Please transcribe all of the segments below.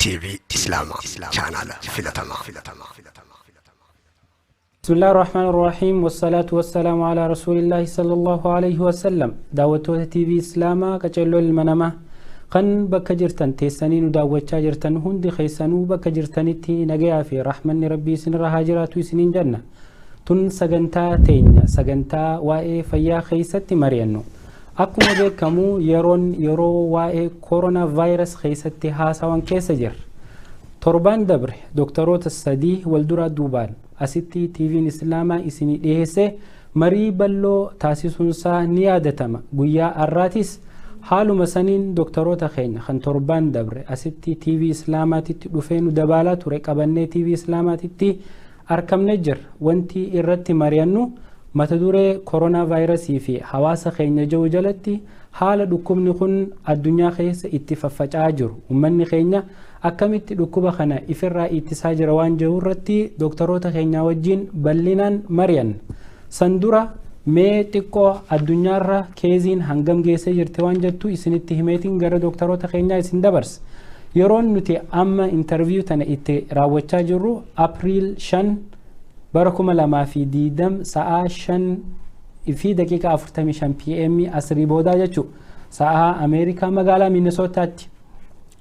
TV Islaamaa chaanaala filatamaa. بسم الله الرحمن الرحيم، والصلاة والسلام على رسول الله صلى الله عليه وسلم. Daawwattoota TV Islaamaa qaceelloo ilma namaa kan bakka jirtan teessanii nu daawwachaa jirtan hundi keessanuu, bakka jirtanitti nagayaa fi rahmanni Rabbii isinirra haa jiraatu isiniin jenna. Tun sagantaa teenya, sagantaa waa'ee fayyaa keessatti mari'annu. Akkuma beekamu yeroon yeroo waa'ee koronaa vaayirus keessatti haasawan keessa jirra. Torbaan dabre dooktaroota sadii wal duraa duubaan asitti TV'n Islaamaa isinii dhiyeesse, marii bal'oo taasisuunsaa ni yaadatama. Guyyaa har'aatis haaluma saniin dooktaroota keenya kan torbaan dabre asitti TV Islaamaatitti dhufee nu dabaalaa ture qabannee TV Islaamaatitti argamne jirra. Wanti irratti mari'annu mata duree koronaa vaayirasii fi hawaasa keenya jiru jalatti haala dhukkubni kun addunyaa keessa itti faffaca'aa jiru, uummanni keenya akkamitti dhukkuba kana ifirraa ittisaa jira waan jiru irratti dooktaroota keenya wajjin bal'inaan mari'anna. San dura mee xiqqoo addunyaarra keeziin hangam geessee jirti waan jettu isinitti himeetiin gara dooktaroota keenyaa isin dabarsa. Yeroon nuti amma interview tana itti raawwachaa jirru April 5 bara 2020, sa'aa 5:45 PM, asrii boodaa jechuudha. Sa'aa Ameerikaa magaalaa Minisootaatti.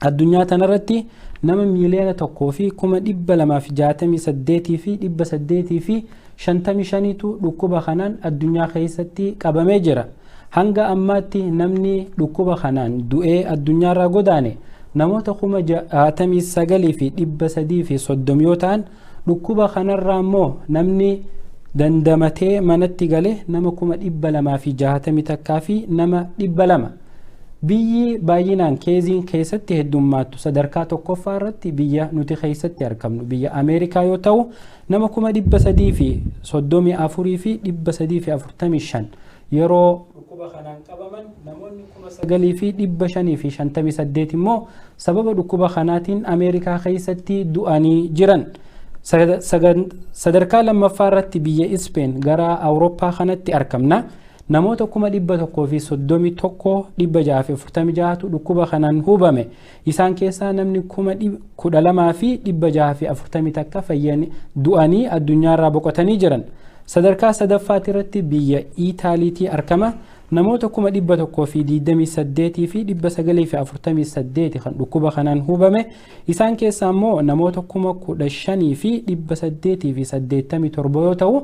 Addunyaa tanarratti nama 1,268,855tu dhukkuba kanaan addunyaa keessatti qabamee jira. Hanga ammaatti namni dhukkuba kanaan du'ee addunyaarraa godaane namoota 69,330 yoo ta'an, dhukkuba kanarraa immoo namni dandamatee manatti gale nama 261,200. Biyyi baay'inaan keeziin keessatti heddummaattu sadarkaa tokkoffaa irratti biyya nuti keessatti argamnu, biyya Ameerikaa yoo ta'u, nama 334,345 yeroo dhukkuba kanaan qabaman, namoonni 9,558 immoo sababa dhukkuba kanaatiin Ameerikaa keessatti du'anii jiran. Sadarkaa lammaffaa irratti biyya Ispeen gara Awurooppaa kanatti argamna. Namoota 131,646tu dhukkuba kanaan hubame. Isaan keessaa namni 12,641 fayyanii du'anii addunyaarraa boqotanii jiran. Sadarkaa sadaffaatti irratti biyya Iitaaliitii argama. Namoota 128,948 kan dhukkuba kanaan hubame. Isaan keessaa immoo namoota 15,887 yoo ta'u,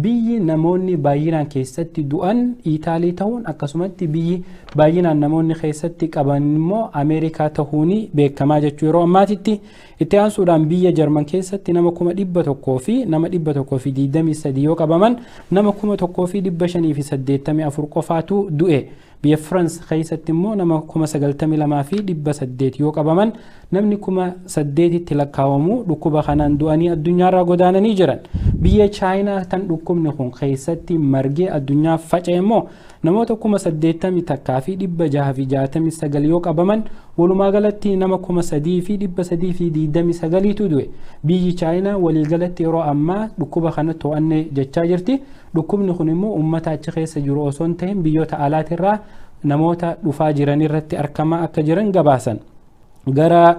biyyi namoonni baay'inaan keessatti du'an Iitaalii ta'uun, akkasumatti biyyi baay'inaan namoonni keessatti qaban immoo Ameerikaa ta'uun beekamaa jechuu yeroo ammaatitti. Itti aansuudhaan biyya Jarman keessatti nama 100,123 yoo qabaman, nama 1,584 qofaatu du'e. Biyya Firaans keessatti immoo nama 92,800 yoo qabaman, namni 8,000tti lakkaawamu dhukkuba kanaan du'anii addunyaarraa godaananii jiran. Biyya Chaayinaa tan dhukkubni kun keessatti margee addunyaa faca'e immoo namoota 81,669 yoo qabaman, walumaa galatti nama 3,329tu du'e. Biyyi Chaayinaa waliigalatti yeroo ammaa dhukkuba kana to'annee jechaa jirti. Dhukkubni kun immoo uummata achi keessa jiru osoo hin ta'in biyyoota alaatirraa namoota dhufaa jiran irratti argamaa akka jiran gabaasan. Gara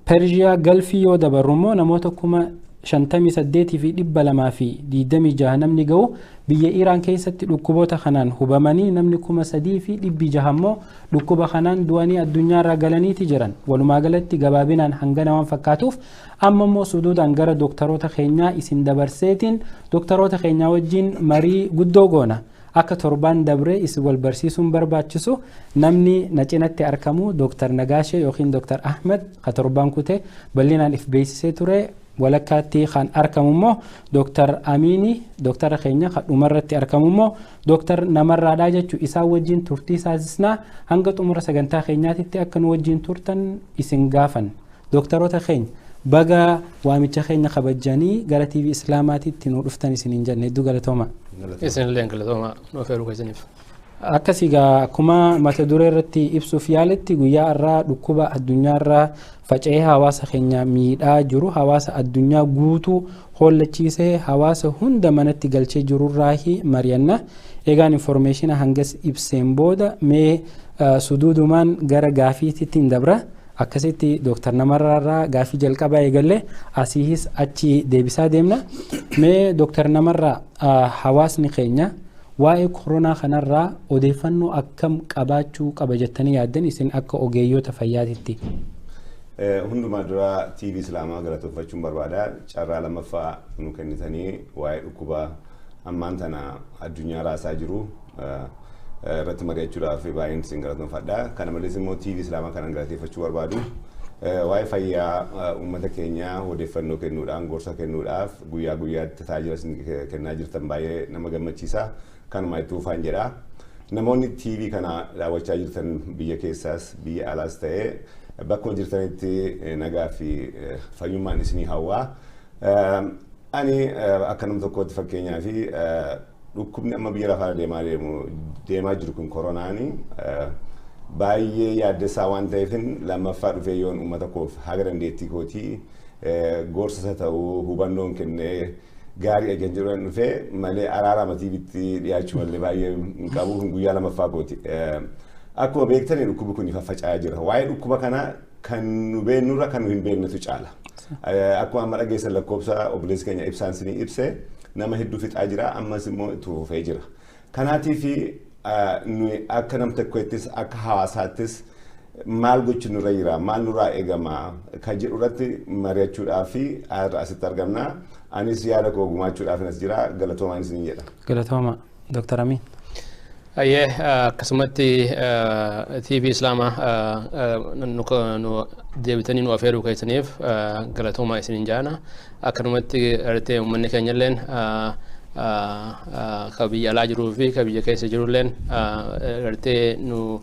Pershiyaa Galfii yoo dabarru immoo namoota 58,226 namni ga'u biyya Iraan keessatti dhukkuboota kanaan hubamanii, namni 3,600 immoo dhukkuba kanaan du'anii addunyaarraa galaniiti jiran. Walumaa galatti gabaabinaan hangana waan fakkaatuuf, amma immoo suduudhaan gara dooktaroota keenyaa isin dabarseetiin dooktaroota keenyaa wajjin marii guddoo goona. Akka torbaan dabree isin wal barsiisuun barbaachisu, namni na cinatti argamu Dooktar Nagaashee yookiin Dooktar Ahmed ka torbaan kute bal'inaan if beeksisee ture. Walakkaatti kan argamu immoo Dooktar Amiini, dooktara keenya kan dhumarratti argamu immoo Dooktar Namarraadhaa jechuu. Isaan wajjin turtii taasisnaa. Hanga xumura sagantaa keenyaatitti akka nu wajjin turtan isin gaafan. Dooktaroota keenya, baga waamicha keenya kabajanii gara TV Islaamaatitti nu dhuftan isiniin jenne. Hedduu galatooma. Isinillee galatooma nu affeeruu keessaniif. Akkasii egaa, akkuma mata duree irratti ibsuuf yaaletti, guyyaa irraa dhukkuba addunyaarraa faca'ee hawaasa keenya miidhaa jiru, hawaasa addunyaa guutuu hollachiisee hawaasa hunda manatti galchee jirurraahi mari'anna. Egaan information hangas ibseen booda mee suduudumaan gara gaafiitti hin dabra. Akkasitti Dooktar Namarraa gaafii jalqabaa eegallee asiihis achi deebisaa deemna. Mee Dooktar Namarraa, hawaasni keenya waa'ee koronaa kanarraa odeeffannoo akkam qabaachuu qaba jettanii yaaddan isin akka ogeeyyoota fayyaatitti? Hundumaa dura TV Islaamaa galatooffachuun barbaada. Carraa lammaffaa nu kennitanii waa'ee dhukkuba ammaan tana addunyaa raasaa jiru irratti mari'achuudhaaf baay'een isin galatoonfadha. Kana malees immoo TV Islaamaa kanan galateeffachuu barbaadu. Waa'ee fayyaa uummata keenyaa odeeffannoo kennuudhaan, gorsa kennuudhaaf guyyaa guyyaatti tajaajila isin kennaa jirtan baay'ee nama gammachiisa. Kanuma itti fufaan jedha. Namoonni TV kana daawwachaa jirtan biyya keessaas biyya alaas ta'ee bakkuma jirtanitti nagaa fi fayyummaan isinii hawwaa. Ani akka nama tokkootti, fakkeenyaa fi dhukkubni amma biyya lafaa deemaa deemaa jiru kun, koronaani, baay'ee yaaddessaa waan ta'eefin lammaffaa dhufee yoon uummata koof haga dandeettii kootii gorsa isa ta'uu hubannoon kennee gaarii eeggan jedhuun dhufee malee araara TVtti dhiyaachuu malee baay'ee hin qabu, kun guyyaa lammaffaa kooti. Akkuma beektani dhukkubni kun faffaca'aa jira. Waa'ee dhukkuba kana kan nu beeknurra kan nu hin beeknetu caala. Akkuma amma dhageessan, lakkoofsa obboleessi keenya ibsaan sinii ibse, nama hedduu fixaa jira, ammas immoo itti fufee jira. Kanaatiif nuyi akka nam tokkoottis akka hawaasaattis maal gochuun nurra jira, maal nurraa eegama kan jedhu irratti mari'achuudhaaf fi asitti argamna. Anis yaada koo gumaachuudhaaf as jira. Galatoomaan isin jedha. Galatooma. Dooktar Amiin. Ayyee, akkasumatti TV Islaamaa nu deebitanii nu afeeruu keessaniif galatoomaa isiniin jaana. Akkanumatti gartee uummanni keenyalleen ka biyya alaa jiruu fi ka biyya keessa jirulleen gartee nu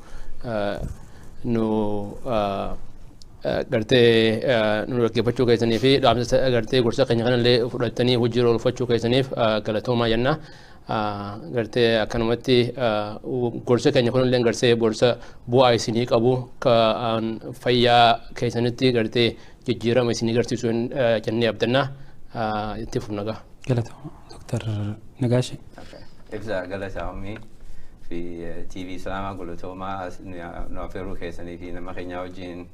gartee nu dhaggeeffachuu keessanii fi dhaamsa gartee gorsa keenya kanallee fudhattanii hojiirra oolfachuu keessaniif galatoomaa jenna. Gartee akkanumatti gorsa keenya kunillee gartee gorsa bu'aa isinii qabu, ka fayyaa keessanitti gartee jijjiirama isinii garsiisu jennee abdanna, itti fufna gaa. Galatooma. Dooktar Nagaashee. Ibsa, galatoomii fi TV Islaamaa galatoomaa nu afeeruu keessanii fi nama keenya wajjin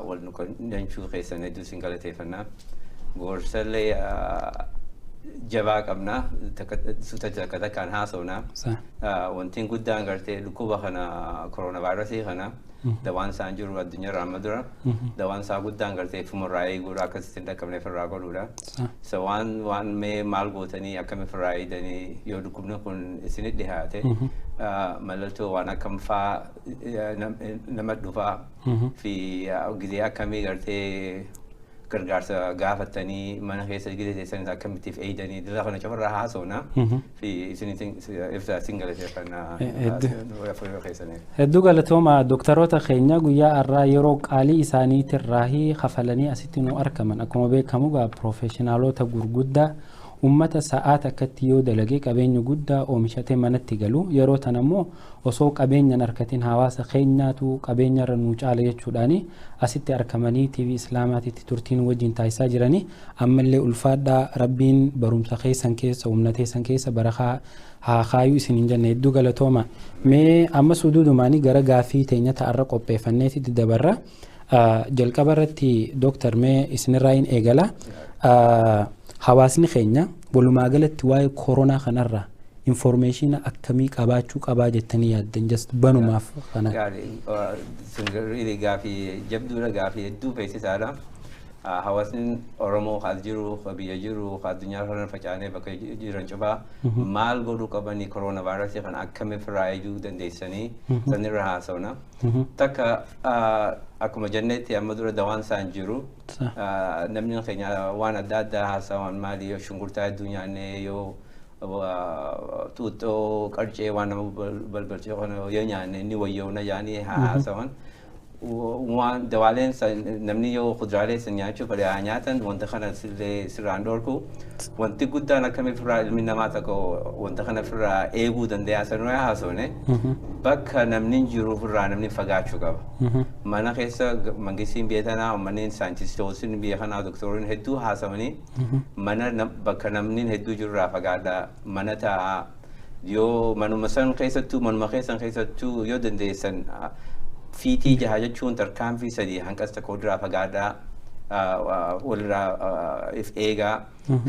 wal nu qunnamchuu keessan hedduu isin galateeffannaa. Gorsallee jabaa qabna, suuta takka takkaan haasofna. Wantiin guddaan gartee dhukkuba kana, kooronaavaayirasii kana, dawaan isaan jiru addunyaarra amma dura. Dawaan isaa guddaan gartee ifumarraa eeguudha, akkasitti hin dhaqqabne ofirraa godhuudha. So waan mee maal gootanii, akkam ofirraa eegdanii, yoo dhukkubni kun isinit dhihaate mallattoo waan akkam faa nama dhufaa fi gizee akkamii gartee gargaarsa gaafattanii, mana keessa gizee teessanis akkamittiif eegdanii, dila kana cufarraa haasofna fi isinitti ibsa isin galateeffannaa keessaniif. Hedduu galatooma dooktaroota keenya, guyyaa har'aa yeroo qaalii isaaniitirraa kafalanii asitti nu argaman. Akkuma beekamu gaa piroofeshinaalota gurguddaa ummata sa'aa takkatti yoo dalagee qabeenya guddaa oomishatee manatti galu, yeroo tan ammoo osoo qabeenyan harkatiin hawaasa keenyaatu qabeenyarra nuu caala jechuudhaani asitti argamanii TV Islaamaatitti turtiin wajjin taasisaa jiranii, ammallee ulfaadhaa, rabbiin barumsa keessan keessa, humna teessan keessa barakaa haa kaayuu isin hin jenne. Hedduu galatooma. Mee amma suduudumaanii gara gaafii teenya ta'arra qopheeffanneetitti dabarra. Jalqaba irratti dooktar, mee isinirraa hin eegala. Hawaasni keenya walumaa galatti waa'ee koronaa kanarraa information akkamii qabaachuu qabaa jettanii yaaddan, just banumaaf kana? Gaarii, sun really gaafii jabduudha, gaafii hedduu feesisaadha. Hawaasni Oromoo as jiru, biyya jiru, addunyaa kana facaanee bakka jiran cufaa maal godhuu qabanii, kooroona vaayirasii kana akkamitti ofirraa eeguu dandeessanii, sanirra haasawna. Takka akkuma jennetti amma dura dawaan isaan jiru. Namni keenya waan adda addaa haasawan, maali, yoo shunkurtaa hedduu nyaannee, yoo xuuxxoo qarcee waan nama balbalchee kana yoo nyaanne inni wayyoona yaanii haasawan. Waan dawaaleen namni yoo kuduraalee san nyaachuu fedhe haa nyaatan, wanta kana sillee sirraan dhorku. Wanti guddaan akkamii ofirraa ilmi namaa tokko wanta kana ofirraa eeguu danda'a sanuu haasofne, bakka namni jiru ofirraa namni fagaachuu qaba. Mana keessa mangistiin biyya tanaa, uummanni, saayintistoonni biyya kanaa, doktoroonni hedduu haasawanii, mana bakka namni hedduu jirurraa fagaadhaa, mana taa'aa, yoo manuma san keessattuu, manuma keessan keessattuu yoo dandeessan Fiitii 6 jechuun tarkaanfii 3 hanqas tokko duraa fagaadhaa walirraa if eegaa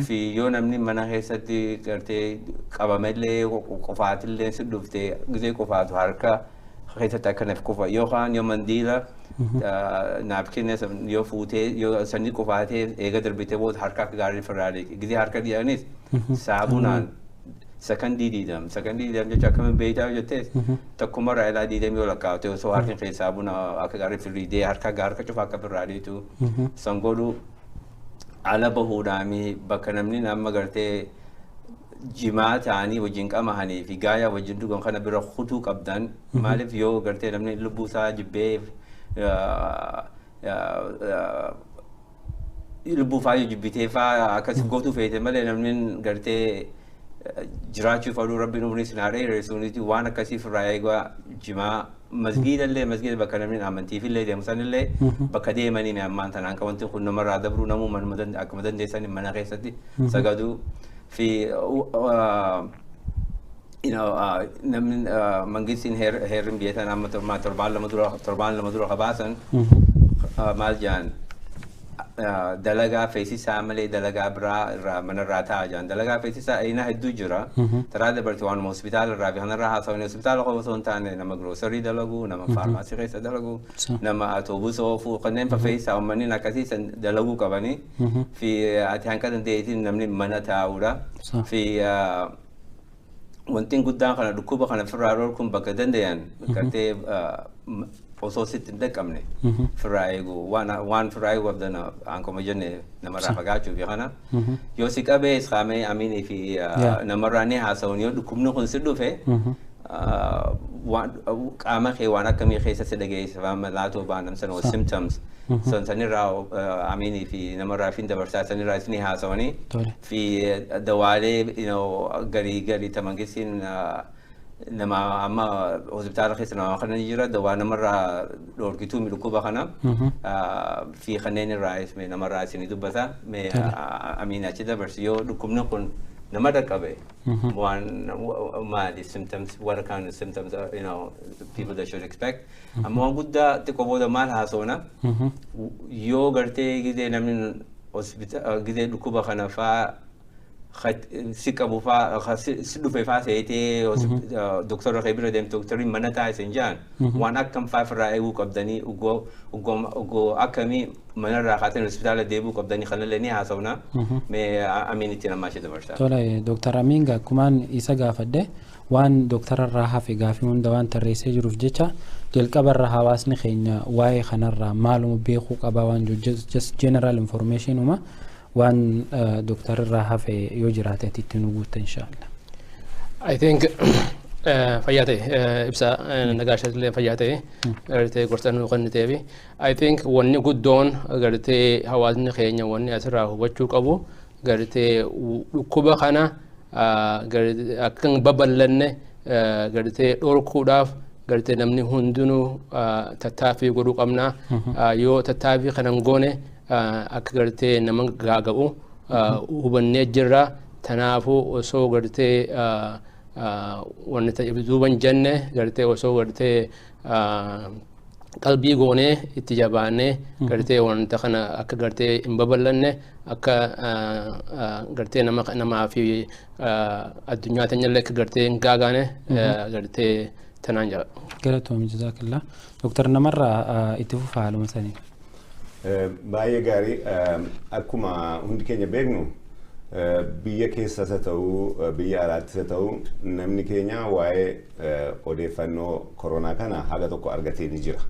fi yoo namni mana keessatti gartee qabamellee qofaatillee si dhufte gizee qofaatu harka keessatti akkanaaf qofa yookaan yoo mandiila naapkiina yoo fuutee yoo sanii qofaatee eega darbitee booda harka akka gaarii ofirraa dhiqi gizee harka dhiqanis saabunaan sakandii 20 sakandii 20 jechuun akkamiin beektaa yoo jettees tokkummarraa ilaa 20 yoo lakkaa'ate osoo harki kee saabuna akka gaarii firriidee harka harka cufa akka firraa dhiitu san godhu ala bahuudhaami bakka namni nama gartee jimaa ta'anii wajjin qamahanii fi gaayaa wajjin dhugan kana bira kutuu qabdan maaliif yoo gartee namni lubbuu isaa jibbee lubbuu faa yoo jibbitee faa akkas gootuu feete malee namni gartee jiraachuu faduu rabbiin umrii sin haa dheeressuuniti waan akkasii irraa eegaa jimaa masgiida illee masgiida bakka namni amantiif illee deemu san illee bakka deemanii mi ammaan tanaan qabanti kun namarraa dabruu namuu manuma akkuma dandeessan mana keessatti sagaduu fi namni mangistiin heerrin biyya tanaa amma 2 torbaan lama dura kabaasan maal jedhan dalagaa feesisaa malee dalagaa biraa irraa manarraa taa'aa jiran dalagaa feesisaa ina hedduu jira taraa dabarte waanuma hospitaala irraa fi kanarraa haasawanii hospitaala qofa osoo hin taane nama grocery dalaguu nama faarmaasii keessa dalaguu nama atoobusii oofuu kanneen fafeessisaa uummanni akkasii san dalaguu qabanii fi ati hanqa dandeettiin namni mana taa'uudha fi wantiin guddaan kana dhukkuba kana ofirraa dhorkuun bakka dandayan gartee osoo sitti hin dhaqqabne ofirraa eeguu waan ofirraa eeguu qabdan akkuma jenne namarraa fagaachuu fi kana yoo si qabee qaamee amiinii fi namarraa ni haasa'uun yoo dhukkubni kun si dhufe qaama kee waan akkamii keessa si dhageessa laatoo baanam sana symptoms san sanirraa amiinii fi namarraa fi dabarsaa sanirraa isinii haasa'anii fi dawaalee garii garii tamangisiin nama amma hospitaala keessa nama kana jira dawaa namarraa dhorkituu dhukkuba kana fi kanneen irraa namarraa isinii dubbata mee amiin achi dabarsi yoo dhukkubni kun nama dhaqqabe waan maali symptoms, what kind of symptoms are, people that should expect. Amma waan guddaa xiqqoo booda maal haasawna yoo gartee gizee namni gizee dhukkuba kana faa si qabu faa si dhufe faa seetee doktora kee bira deemte doktorri mana taa'e sin jaan waan akkam faa ofirraa eeguu qabdanii uggoo akkamii manarraa kaatanii hospitaala deebuu qabdanii kanallee ni haasawna mee amiin itti namaa ishee dabarsa. Tole Dooktar Amiin akkumaan isa gaafadhe waan dooktararraa hafe gaafii hunda waan tarreessee jiruuf jecha jalqabarra hawaasni keenya waa'ee kanarraa maaluma beekuu qaba waan just general information uma waan dooktararraa hafe yoo jiraate itti nu guutta inshaallah. I think fayyaa ta'e ibsa nagaashatillee fayyaa ta'e gartee gorsa nu kenniteefi I think wanni guddoon gartee hawaasni keenya wanni asirraa hubachuu qabu gartee dhukkuba kana akka hin babal'anne gartee dhorkuudhaaf gartee namni hundinuu tattaaffii godhuu qabna. Yoo tattaaffii kana hin goone akka gartee nama gaaga'u hubannee jirra. Tanaafuu osoo gartee wanni duuban jenne gartee osoo gartee qalbii goonee itti jabaannee gartee wanta kana akka gartee hin babal'anne akka gartee nama namaa fi addunyaa teenyallee akka gartee hin gaagaane gartee tanaan jira. Galatoomii jazaakallaa. Dooktar namarraa itti fufaa haaluma sanii. Baay'ee gaarii. Akkuma hundi keenya beeknu biyya keessas haa ta'u biyya alaattis haa ta'u namni keenya waa'ee odeeffannoo koronaa kana haga tokko argatee ni jira.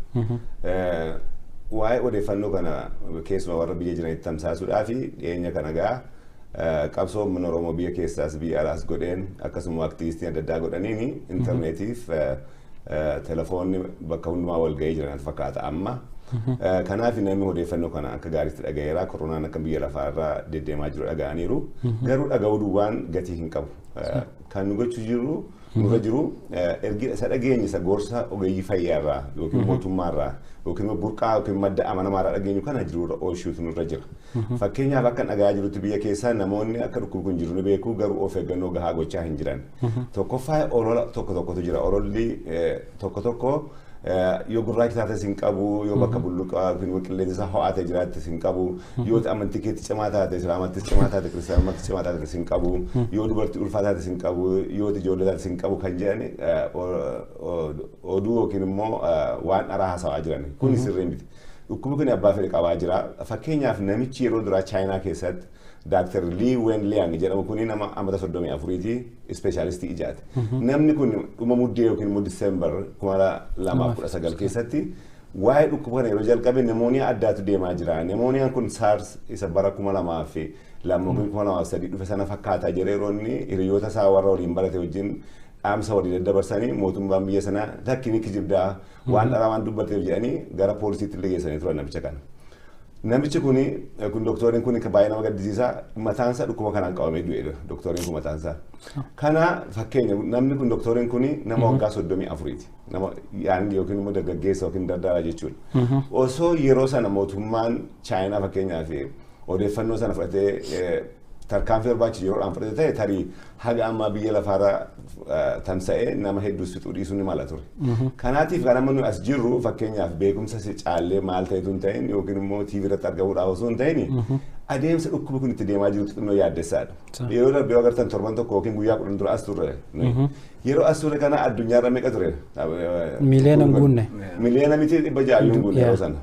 Waa'ee odeeffannoo kana keessumaa warra biyya jiranitti tamsaasuudhaa fi dhiyeenya kana gaa qabsoo uummanni Oromoo biyya keessaas biyya alaas godheen akkasuma aktivistiin adda addaa godhaniin intarneetiif telefoonni bakka hundumaa wal ga'ee jiran fakkaata amma. Kanaaf namni odeeffannoo kana akka gaariitti dhaga'eera. Koronaan akka biyya lafaarra deddeemaa jiru dhaga'aniiru. Garuu dhaga'uu duwwaan gatii hin qabu. Kan nu gochuu jirru nurra jiru ergi isa dhageenye isa gorsa ogeeyyii fayyaarraa yookiin mootummaarraa yookiin burqaa yookiin madda amanamaarraa dhageenyu kana jiruurra oolchuutu nurra jira. Fakkeenyaaf akka dhaga'aa jirutti biyya keessaa namoonni akka dhukkubni kun jiru ni beeku garuu of eeggannoo gahaa gochaa hin jiran. Tokkoffaa olola tokko tokkotu jira. Ololli tokko tokko Yoo gurraacha taates hin qabu, yoo bakka bulluqaa yookiin qilleensi isaa ho'aa ta'e jiraattes hin qabu, yoo amantii keetti cimaa taate, islaamattis cimaa taate, kiristaanummaattis cimaa taates hin qabu, yoo dubartii ulfaa taates hin qabu, yoo ijoollee taates hin qabu kan jedhan oduu yookiin immoo waan dharaa haasawaa jiran. Kun sirrii miti. Dhukkubni kun abbaa fedhe qabaa jira. Fakkeenyaaf namichi yeroo duraa Chaayinaa keessatti Dr. Li Wenliang jedhamu kuni nama amata 34ti, ispeeshaalistii ijaati. Namni kun dhuma Muddee yookiin immoo Diseembar 2019 keessatti waa'ee dhukkuba kana yeroo jalqabe pneumonia addaatu deemaa jira. Pneumoniyaan kun SARS isa bara 2002 yookiin 2003 dhufe sana fakkaataa jedhee yeroo inni hiriyoota isaa warra waliin barate wajjin dhaamsa walii daddabarsanii, mootummaan biyya sanaa lakki, ni kijibdaa, waan dharaa waan dubbateef jedhanii gara poolisiitti illee geessanii turan namicha kana. Namichi kuni kun doktoriin kun baay'ee nama gaddisiisa, mataan isaa dhukkuba kanaan qabamee du'eedha doktoriin kun mataan isaa. Kana fakkeenya, namni kun doktoriin kun nama waggaa 34ti. Nama yaanni yookiin immoo dargaggeessa yookiin dardara jechuudha. Osoo yeroo sana mootummaan Chaayinaa fakkeenyaaf odeeffannoo sana fudhatee tarkaanfii barbaachisu yeroodhaan fudhate ta'e, tarii haga ammaa biyya lafaarra tamsa'ee nama hedduus fixuu dhiisuu ni mala ture. Kanaatiif kan amma nuyi as jirru fakkeenyaaf beekumsa si caallee maal ta'etu hin ta'in yookiin immoo TV irratti argamuudhaaf osoo hin ta'in, adeemsa dhukkubi kun itti deemaa jiru xinnoo yaaddessaadha. Yeroo darbe yoo agartan torban tokko yookiin guyyaa 10 dura as turre. Yeroo as turre kana addunyaarra meeqa ture? Miliyoona hin guunne. Miliyoona miti, 600 hin guunne yeroo sana.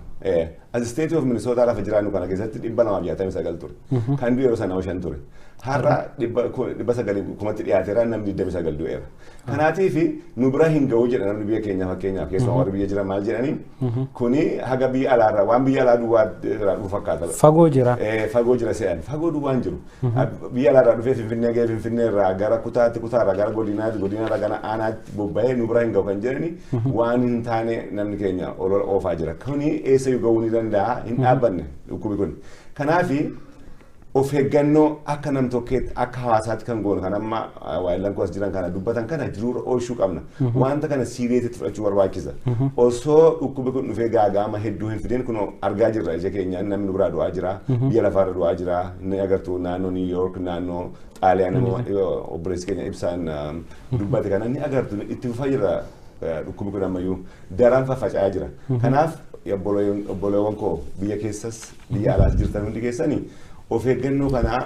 As State of Minnesota lafa jiraannu kana keessatti 269 ture. Kan du'e yeroo sana nama 5 ture. Har'a 900 kumatti dhiyaateera, namni 29 du'eera. Kanaatiif nu bira hin ga'u jedha namni biyya keenya, fakkeenyaaf keessumaa warri biyya jiran maal jedhanii, kuni haga biyya alaarraa waan biyya alaa duwwaa irraa dhufu fakkaata. Fagoo jira. Fagoo jira se'an, fagoo duwwaan jiru. Biyya alaarraa dhufee Finfinnee ga'ee, Finfinnee irraa gara kutaatti, kutaarraa gara godinaatti, godinaarraa gara aanaatti bobba'ee nu bira hin ga'u kan jedhani waan hin taane namni keenya olola oofaa jira. Kuni eessayyuu ga'uu ni danda'a, hin dhaabbanne dhukkubi kun. Kanaafi of eeggannoo akka nam tokkeetti, akka hawaasaatti kan goonu kan amma waayillan kuwas jiran kana dubbatan kana jiruurra oolchuu qabna. Wanta kana seriously fudhachuu barbaachisa. Osoo dhukkubi kun dhufee gaagaama hedduu hin fidin, kun argaa jirra ija keenyaan, namni biraa du'aa jira, biyya lafaarra du'aa jira, inni agartuu naannoo New York, naannoo Xaaliyaan nama obboleessi keenya Ibsaan dubbate kana ni agartu, itti fufaa jira, dhukkubi kun ammayyuu daran faffaca'aa jira. Kanaaf obboleewwan koo biyya keessas biyya alaas jirtan hundi keessanii of eeggannoo kana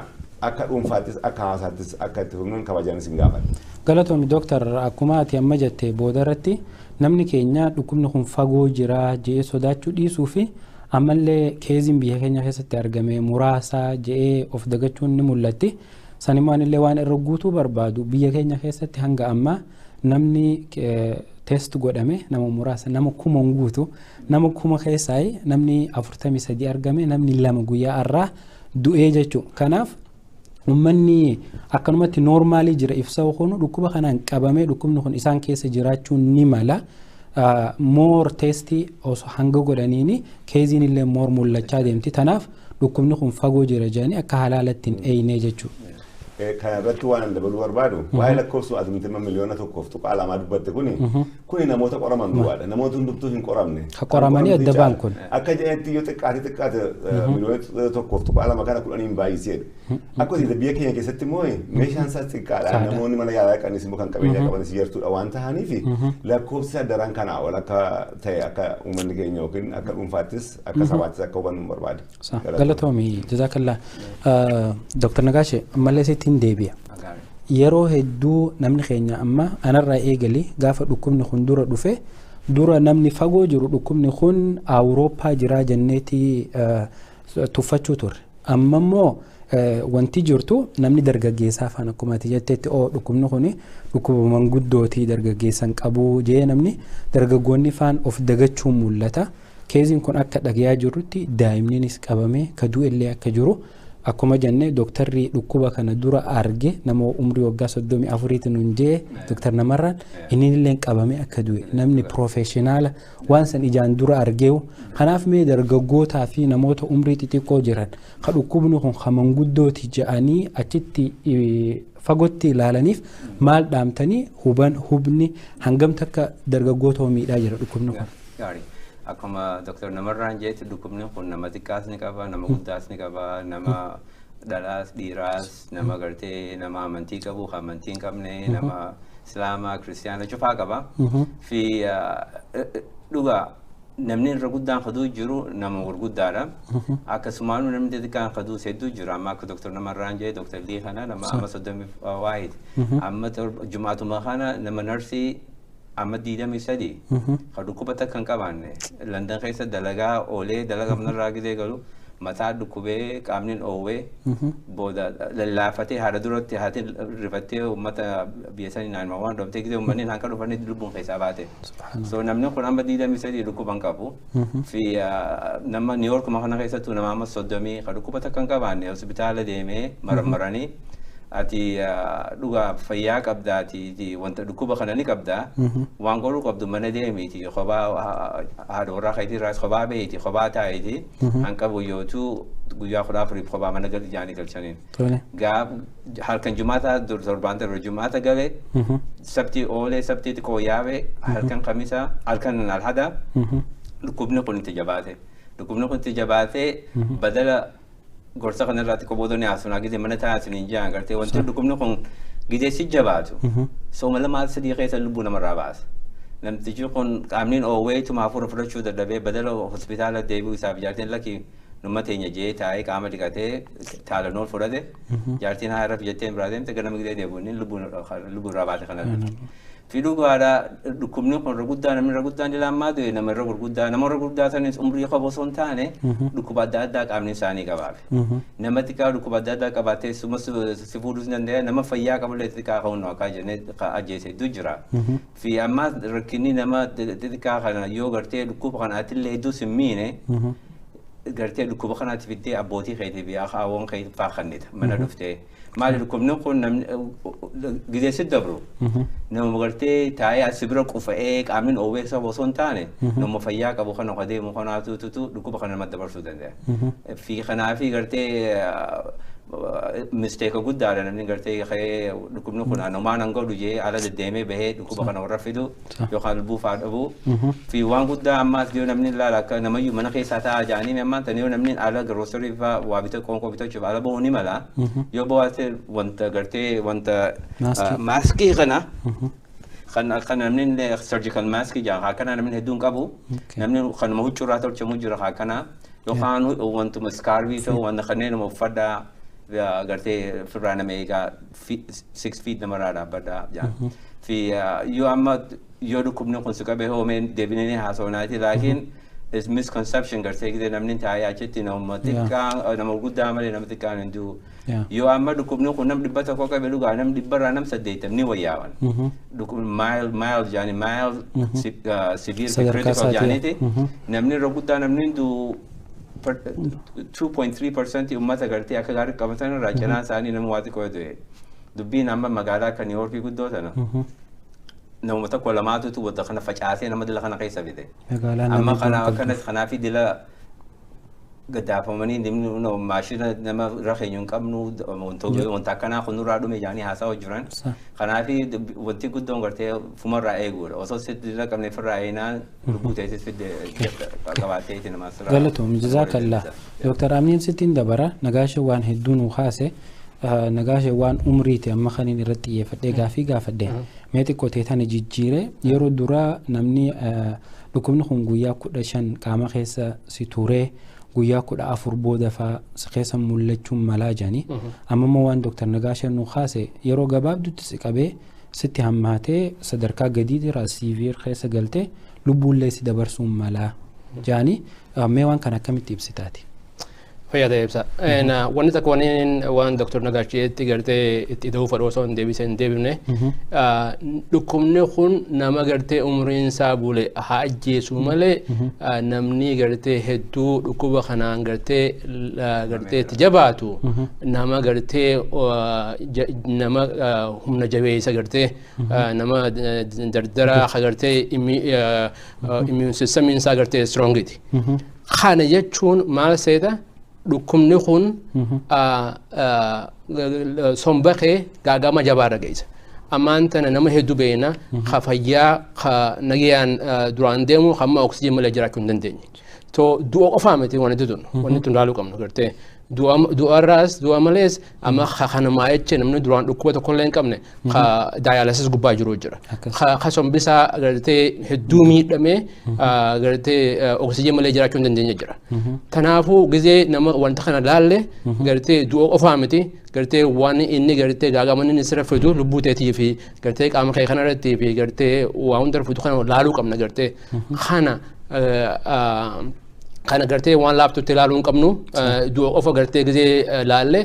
akka dhuunfaattis akka hawaasaattis akka itti fufnuun kabajaan isin gaafadha. Galatoomi dooktar, akkuma ati amma jette booda irratti namni keenya dhukkubni kun fagoo jira je'ee sodaachuu dhiisuu fi ammallee caseiin biyya keenya keessatti argame muraasa je'ee of dagachuun ni mul'atti. Sanimmoo anillee waan irra guutuu barbaadu, biyya keenya keessatti hanga ammaa namni test godhame nama muraasa, nama 1000 hin guutu. Nama 1000 keessaa namni 43 argame, namni 2 guyyaa har'aa du'ee jechuudha. Kanaaf uummanni akkanumatti normalii jira ibsa kun dhukkuba kanaan qabamee dhukkubni kun isaan keessa jiraachuun ni mala. More testii osoo hanga godhaniini caseiin illee more mul'achaa deemti. Tanaaf dhukkubni kun fagoo jira jedhanii akka halaalatti hin eeyne jechuudha. Kana irratti waan dabaluu barbaadu, waa'ee lakkoofsa atumti miliyoona 1.2 dubbatte kuni namoota qoraman duwwaadha. Namoota hundumtuu hin qoramne. Ka qoramanii adda ba'an kun. Akka jedhanitti yoo xiqqaate xiqqaate miliyoona 1.2 kana 10n baay'iseedha. Akkasumas biyya keenya keessatti immoo meeshaan isaas xiqqaadha. Namoonni mana yaalaa dhaqanis immoo kan qabeenya qabanis yartuudha waan ta'aniif lakkoofsi daran kanaa ol akka ta'e akka uummanni keenya yookiin akka dhuunfaattis akka sabaattis akka hubannu barbaada. Galatoomi, jazaakallaa. Dooktar Nagaashee, ammallee sittiin deebi'a. Yeroo hedduu namni keenya amma anarraa eegalee gaafa dhukkubni kun dura dhufe, dura namni fagoo jiru dhukkubni kun Awurooppaa jiraa jenneeti tuffachuu turre. Amma immoo wanti jirtu namni dargaggeessaa afaan akkuma ati jettetti oo dhukkubni kun dhukkuba manguddootii dargaggeessan qabu jee namni dargaggoonni faan of dagachuun mul'ata. Caseiin kun akka dhagayaa jirrutti daa'imninis qabamee ka du'ellee akka jiru, akkuma jenne dooktarri dhukkuba kana dura arge nama umrii waggaa 34tiin nun jee dooktar Namarraan, inni illee qabamee akka du'e namni professional waan san ijaan dura argeewu. Kanaaf mee dargaggootaa fi namoota umrii xixiqqoo jiran ka dhukkubni kun ka manguddooti jedhanii achitti fagootti ilaalaniif maal dhaamtanii? Huban hubni hangam takka dargaggoota miidhaa jira dhukkubni kun? Gaarii. Akkuma Dr. Namarraan jeetti dhukkubni kun nama xiqqaas ni qaba, nama guddaas ni qaba, nama dhalaas dhiiraas, nama gartee nama amantii qabu, amantii hin qabne, nama islaamaa, kiristiyaana cufaa qaba. Fi Dhugaa namni irra guddaan kaduu jiru nama gurguddaadha. Akkasumaan namni xixiqqaan kaduu hedduu jira. Amma akka Dr. Namarraan jee Dr. Lii kana nama amma 30 waayiti. Amma jumaatuma kana nama narsii amma 23 kan dhukkuba takka hin qabaanne Landan keessa dalagaa oolee, dalagaa manarraa gizee galu mataa dhukkubee, qaamni dhoowwee, booda lallaafatee, haadha duratti haati rifattee uummata biyya sanii naannoo waan dhoomtee, gizee uummanni hanqa dhufanii lubbuun keessaa baate. So namni kun amma 23 dhukkuba hin qabu. Fi nama New York kana keessattuu nama amma 30 kan dhukkuba takka hin qabaanne hospitaala deemee marammaranii, ati dhugaa fayyaa qabdaati, wanta dhukkuba kana ni qabdaa, waan godhuu qabdu mana deemiiti, kophaa haadha warraa keetii irraas kophaa beeti, kophaa taa'eeti hanqabu yootuu guyyaa 14f kophaa mana gal jaanii galchaniin. Gaaf halkan jumaata torbaan darbe jumaata gale, sabtii oolee, sabtii xiqqoo yaabe, halkan kamisa, halkan alhada dhukkubni kun itti jabaate. Dhukkubni kun itti jabaatee badala gorsa kanarraa xiqqoo booda ni haasofnaa, gizee mana taa'aa isiniin jiran gartee wanti dhukkubni kun gizee si jabaatu sooma lamaa sadii keessa lubbuu namarraa baasa. Namtichi kun qaamni dhoowwee tuma hafuura fudhachuu dadhabee, badala hospitaala deebi'uu isaaf jaartiin lakki numa teenya jee taa'ee qaama dhiqatee Tylenol fudhate, jaartiin haa irra jetteen biraa deemte, ganama gizee deebi'uun lubbuu irraa baate kana. Fi dhugaadha, dhukkubni kun irra guddaa namni irra guddaan ilaamaa du'e nama irra gurguddaa. Nama irra gurguddaa sanis umrii qabu osoo hin taane dhukkuba adda addaa qaamni isaanii qabaafe. Nama xiqqaa dhukkuba adda addaa qabaatee suma si fuudhuu ni danda'a, nama fayyaa qabullee xiqqaa qabu akka jennee ajjeese hedduu jira. Fi amma rakkinni nama xixiqqaa kana yoo gartee dhukkuba kana atillee hedduu sin miine, gartee dhukkuba kanaatti fiddee abbootii keetii fi akaawwan keetii faa kennita mana dhuftee. Maali, dhukkubni kun namni gizee si dabru nama gartee taa'ee as bira qufa'ee qaamni dhoowwee isa osoo hin taane nama fayyaa qabu kana deemu kanaatu dhukkuba kana namatti dabarsuu danda'a. Fi kanaafi gartee mistake guddaadha namni gartee ka'ee dhukkubni kun anumaan an godhu jee ala deddeemee bahee dhukkuba kana warra fidu yookaan lubbuu faa dhabu. Fi waan guddaa ammaas yoo namni ilaala akka namayyuu mana keessaa taa'aa jaanii, ammaan tan yoo namni ala grocery faa waa bitee, qoonqoo bitachuuf ala bahuu ni mala. Yoo bawaate wanta gartee wanta maaskii kana kan namni surgical mask jaan akkana namni hedduun qabu, namni kanuma huccuurraa tolchamu jira akkana, yookaan wantuma scarfii ta'u wanta kanneen nama uffadhaa, gartee firraa nama eegaa, 6 feet namarraa dhaabbadhaa jaan. Fi yoo amma yoo dhukkubni kun si qabee hoomeen deebinee haasawnaati, laakiin is misconception gartee gisee namni taa'ee achitti nama xiqqaa nama guddaa malee nama xiqqaan hin du'u. Yoo amma dhukkubni kun nam 100 qabe, dhugaa nam dhibbarraa nam 80 ni wayyaawan. Dhukkubni mild, mild jaani, mild, severe, critical jaaniiti. Namni irra guddaa namni hin du'u 2.3% uummata gartee akka gaarii qabatan irraa cinaan isaanii nama waa xiqqoo du'e. Dubbiin amma magaalaa akka New Yorkii guddoo sana namuma tokko lamaatutu wanta kana facaasee nama dila kana keessa fide. Amma kana akkanas kanaafi dila gaddaafamanii namni maashina nama irra keenya hin qabnu, wanta akkanaa kun nurraa dhume jaanii haasawa jiran. Kanaafi wanti guddoon gartee fumarraa eeguudha. Osoo si dila qabne ofirraa eenaan lubbuu teessis fidde qabaattee itti nama asirraa. Galatoom, jazakallah. Dooktar Amniin sittiin dabara. Nagaashee waan hedduu nu kaase, nagaashee waan umriiti amma kaniin irratti xiyyeeffadhee gaafii gaafadhe. Mee xiqqoo teetana jijjiire, yeroo duraa namni dhukkubni kun guyyaa 15 qaama keessa si turee guyyaa 14 booda faa si keessa mul'achuun malaa jedhanii, amma immoo waan Dooktar Nagaashee nu kaase yeroo gabaabdutti si qabee sitti hammaatee sadarkaa gadiitirraa severe keessa galtee lubbuullee si dabarsuun malaa jedhanii, mee waan kana akkamitti ibsitaati? Fayyaa ta'e ibsa. Wanni tokko wanni waan Dr. Nagaasheetti gartee itti ida'uu fedhu osoo hin deebisee hin deebifne, dhukkubni kun nama gartee umriin isaa bule haa ajjeesu malee namni gartee hedduu dhukkuba kanaan gartee itti jabaatu nama gartee nama humna jabeessa, gartee nama dardaraa gartee immune system isaa gartee strongiti. Kana jechuun maal seeta, dhukkubni kun somba kee gaagama jabaarra geessa. Ammaan tana nama hedduu beekna ka fayyaa ka nagayaan duraan deemu hamma oksijiin malee jiraachuu hin dandeenye. To du'a qofaa miti wanti tun wanti tun laaluu qabnu gartee du'arraas du'a malees amma kanamaa jecha namni duraan dhukkuba tokkollee hin qabne dialysis gubbaa jiru jira. Ka sombisaa gartee hedduu miidhamee gartee oksijii malee jiraachuu hin dandeenye jira. Kanaafuu gizee nama wanta kana laalle gartee du'a qofaa miti gartee waan inni gartee gaagaman inni sirra fidu lubbuu teetii fi gartee qaama kee kana irratti fi gartee waa hunda fidu kana laaluu qabna gartee kana kana gartee waan laaftutti ilaaluu hin qabnu du'a qofa gartee gizee laalle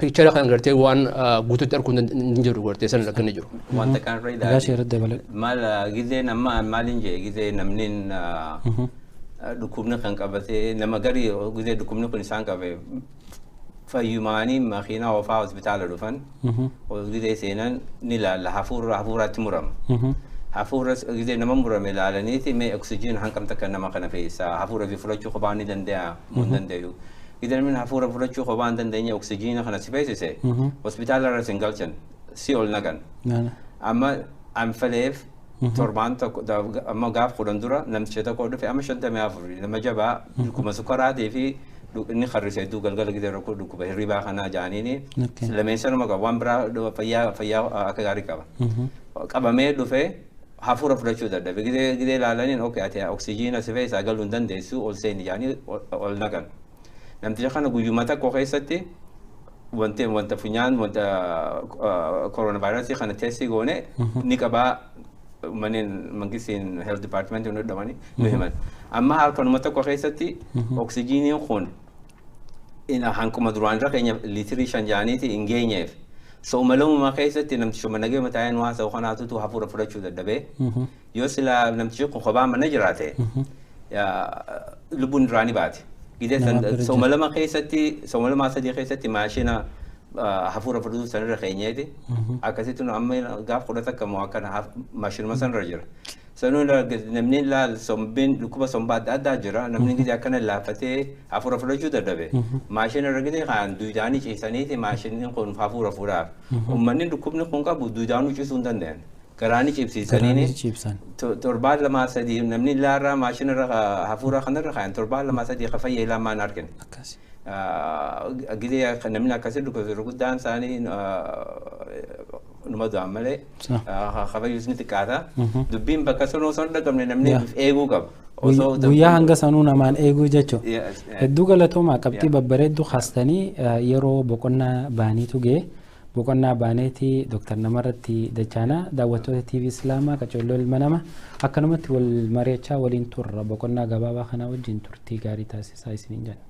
picture kana gartee waan guututti arguu hin jiru gartee sana rakkanni jiru. Wanta kanarra ilaalu maal gizee nama maaliin jee gizee namni dhukkubni kan qabatee nama garii gizee dhukkubni kun isaan qabe fayyumaanii makiinaa oofaa hospitaala dhufan gizee seenan ni ilaalla hafuuraatti murama. Hafuura gizee nama murame ilaalaniiti mee oksijiin hangam takka nama kana fe'isaa hafuura fi fudhachuu kophaa ni danda'a moo hin danda'u. Gizee namni hafuura fudhachuu kophaa hin dandeenye oksijiina kana si fe'isise hospitaala irra sin galchan si ol naqan. Amma anfaleef torbaan tokko amma gaaf 10 dura namticha tokko dhufe amma 54 nama jabaa dhukkuba sukkaraatii fi inni harrise hedduu galgala gizee rakkoo dhukkuba hirribaa kanaa jaaniini lameen sanuma qaba waan biraa fayyaa akka gaarii qaba. Qabamee dhufee hafuura fudhachuu dadhabe gizee ilaalaniin okay ati oksijiina si fe'isaa galuu hin dandeessu ol seeni jaanii ol naqan. Namticha kana guyyuma tokko keessatti wanta funyaan wanta kooronaavaayirasii kana teessii goone ni qabaa manneen mangisiin health department nu dhamani nu himan. Amma halkanuma tokko keessatti oksijiiniin kun hanquma duraan irra keenya liitirii 5 jaaniiti hin geenyeef. Sooma lamuma keessatti namtichi nagee mataa waan sa'u kanaatutu hafuura fudhachuu dadhabee yoo silaa namtichi kun kophaa mana jiraate lubbuun duraanii baate. Gizee sooma lama keessatti sooma lamaa sadii keessatti maashina hafuura fudhatu sanirra keenyeeti akkasitti nu amma gaaf 11 moo akkana maashinuma sanirra jira. Sanuu namni laal sombiin dhukkuba sombaa adda addaa jira namni gizee akkana laaffatee hafuura fudhachuu dadhabe. Maashina irra gizee kan duudaanii ciisaniiti maashinni kun hafuura fuudhaaf. Uummanni dhukkubni kun qabu duudaanuu ciisuu hin danda'an. Garaanii cibsiisaniini torbaan 2 3 namni laarraa maashina irra hafuura kanarra kan torbaan 2 3 kafayyee lamaan argine. Gizee namni akkasii dhukkubsatu guddaan isaanii numa du'an malee kafayyuus ni xiqqaata. Dubbiin bakka sanuu osoo hin dhaqabne namni eeguu qaba. Guyyaa hanga sanuu namaan eeguu jechuudha. Hedduu galatoomaa qabxii babbareedduu kaastanii yeroo boqonnaa baaniitu ga'e. Boqonnaa baaneeti Dooktar Namarratti Dachaanaa daawwattoota TV Islaamaa qacolloo ilma namaa akkanumatti wal mari'achaa waliin turra boqonnaa gabaabaa kanaa wajjin turtii gaarii taasisaa isiniin jenna.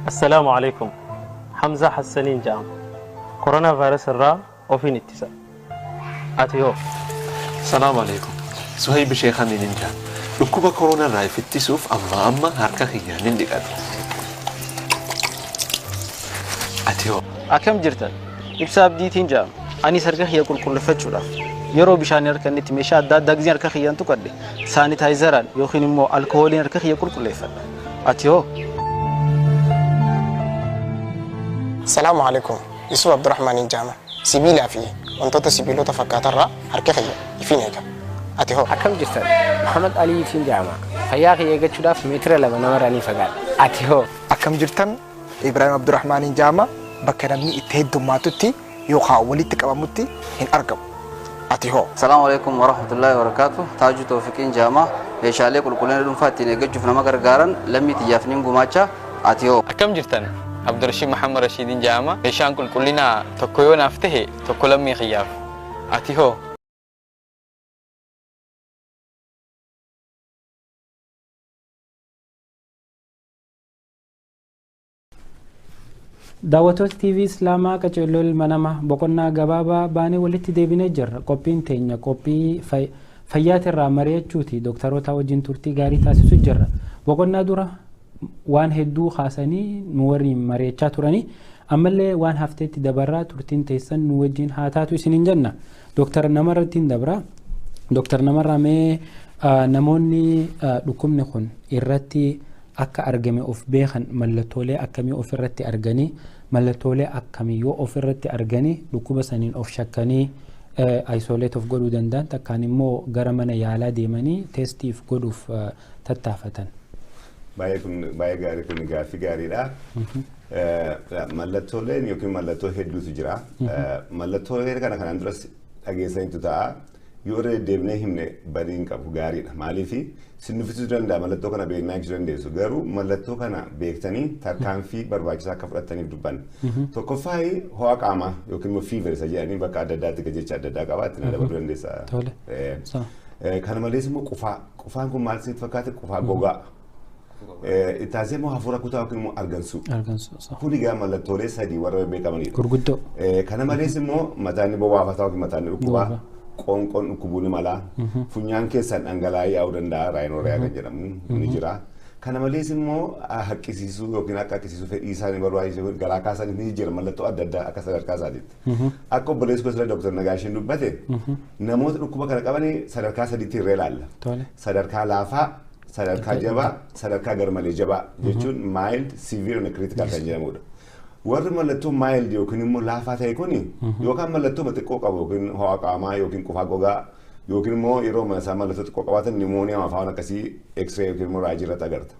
السلام عليكم حمزة حسنين جام كورونا فيروس الرا وفين اتسا أتيو السلام عليكم سهيب شيخاني نينجا dhukkuba koronaa irraa of ittisuuf amma harka kiyyaan hin dhiqatu. Ati hoo? Akkam jirtan? Ibsa Abdiitiin jedhama. Anis harka kiyya qulqulleeffachuudhaaf yeroo bishaan harka inni meeshaa adda addaa giseen harka kiyyaan tuqadhe saanitaayizaraan yookiin immoo alkohooliin harka kiyya qulqulleeffadha. Ati hoo? Salaamu alaikum. Yusuf Abdurrahmaaniin jedhama. Sibiilaa fi wantoota sibiilota fakkaatarraa harka kiyya ifiin eega. Ati hoo? Akkam jirtan? Muhammad Aliitiin jedhama. Fayyaa kiyya eeggachuudhaaf meetira 2 namarraa ni fagaadha. Ati hoo? Akkam jirtan? Ibrahim Abdurrahmaaniin jedhama. Bakka namni itti heddummaatutti yookaan walitti qabamutti hin argamu. Ati hoo? Salaamu alaikum warahmatullahi wabarakatuh. Taajuu Toofiqiin jedhama. Meeshaalee qulqullina dhuunfaa ittiin eeggachuuf nama gargaaran lammii xiyyaaf niin gumaacha. Ati hoo? Akkam jirtan? Abdurrashiid Muhammad Rashiidiin jedhama. Meeshaan qulqullinaa tokko yoo naaf tahe tokko lammii xiyyaaf. Ati hoo? Daawwattoota TV Islaamaa qaceelloo ilma namaa boqonnaa gabaabaa baanee walitti deebinee jirra. Qophiin teenya qophii fayyaatirraa mari'achuuti dooktaroota wajjin turtii gaarii taasisu jirra. Boqonnaa dura waan hedduu kaasanii nu waliin mari'achaa turanii ammallee waan hafteetti dabarraa turtiin teessan nu wajjin haa taatu isiniin jenna. Dooktar Namarratti hin dabra. Dooktar Namarraa mee namoonni dhukkubni kun irratti akka argame of beekan mallattoolee akkamii ofirratti arganii Mallattoolee akkamii yoo ofirratti arganii dhukkuba saniin of shakkanii isolate of godhuu danda'an, takkaan immoo gara mana yaalaa deemanii testiif godhuuf tattaafatan? Baay'ee kun baay'ee gaarii, kun gaaffii gaariidha. Mallattooleen yookiin mallattoo hedduutu jira. Mallattoolee kana kanaan duras dhageessanitu ta'a. Yoo irra deddeebinee himne badii hin qabu, gaariidha. Maaliif sin nuffisuu danda'a, mallattoo kana beeknaa ibsuu dandeessu. Garuu mallattoo kana beektanii tarkaanfii barbaachisaa akka fudhataniif dubbanna. Tokkoffaa, ho'a qaamaa yookiin immoo fever isa jedhanii bakka adda addaatti jecha adda addaa qaba, ittiin dabaluu dandeessa. Kana malees immoo qufaa. Qufaan kun maal isinitti fakkaate? Qufaa gogaa. Ittaasee immoo hafuura kutaa yookiin immoo argansuu. Kun egaa mallattoolee sadii warra beekamanidha. Gurguddoo. Kana malees immoo mataan ni bobaafataa yookiin mataan ni dhukkubaa. Qoonqoon dhukkubuu ni mala. Funyaan keessaan dhangala'aa yaa'uu danda'a. Rhinorrhea kan jedhamu ni jira. Kana malees immoo haqqisiisuu yookiin akka haqqisiisuu fedhii isaanii barbaachisu garaa kaasanii ni jira, mallattoo adda addaa akka sadarkaa isaatiitti. Akka obboleessi gosa Dr. Nagaashiin dubbate, namoota dhukkuba kana qabanii sadarkaa sadiitti irree ilaalla. Sadarkaa laafaa, sadarkaa jabaa, sadarkaa garmalee jabaa jechuun mild, severe and critical kan jedhamudha. Warri mallattoo mild yookiin immoo laafaa ta'e kuni yookaan mallattoo xiqqoo qabu yookiin ho'a qaamaa yookiin qufaa gogaa yookiin immoo yeroo isaa mallattoo xiqqoo qabaatan pneumonia afaan akkasii X-ray yookiin immoo raajii irratti agarta.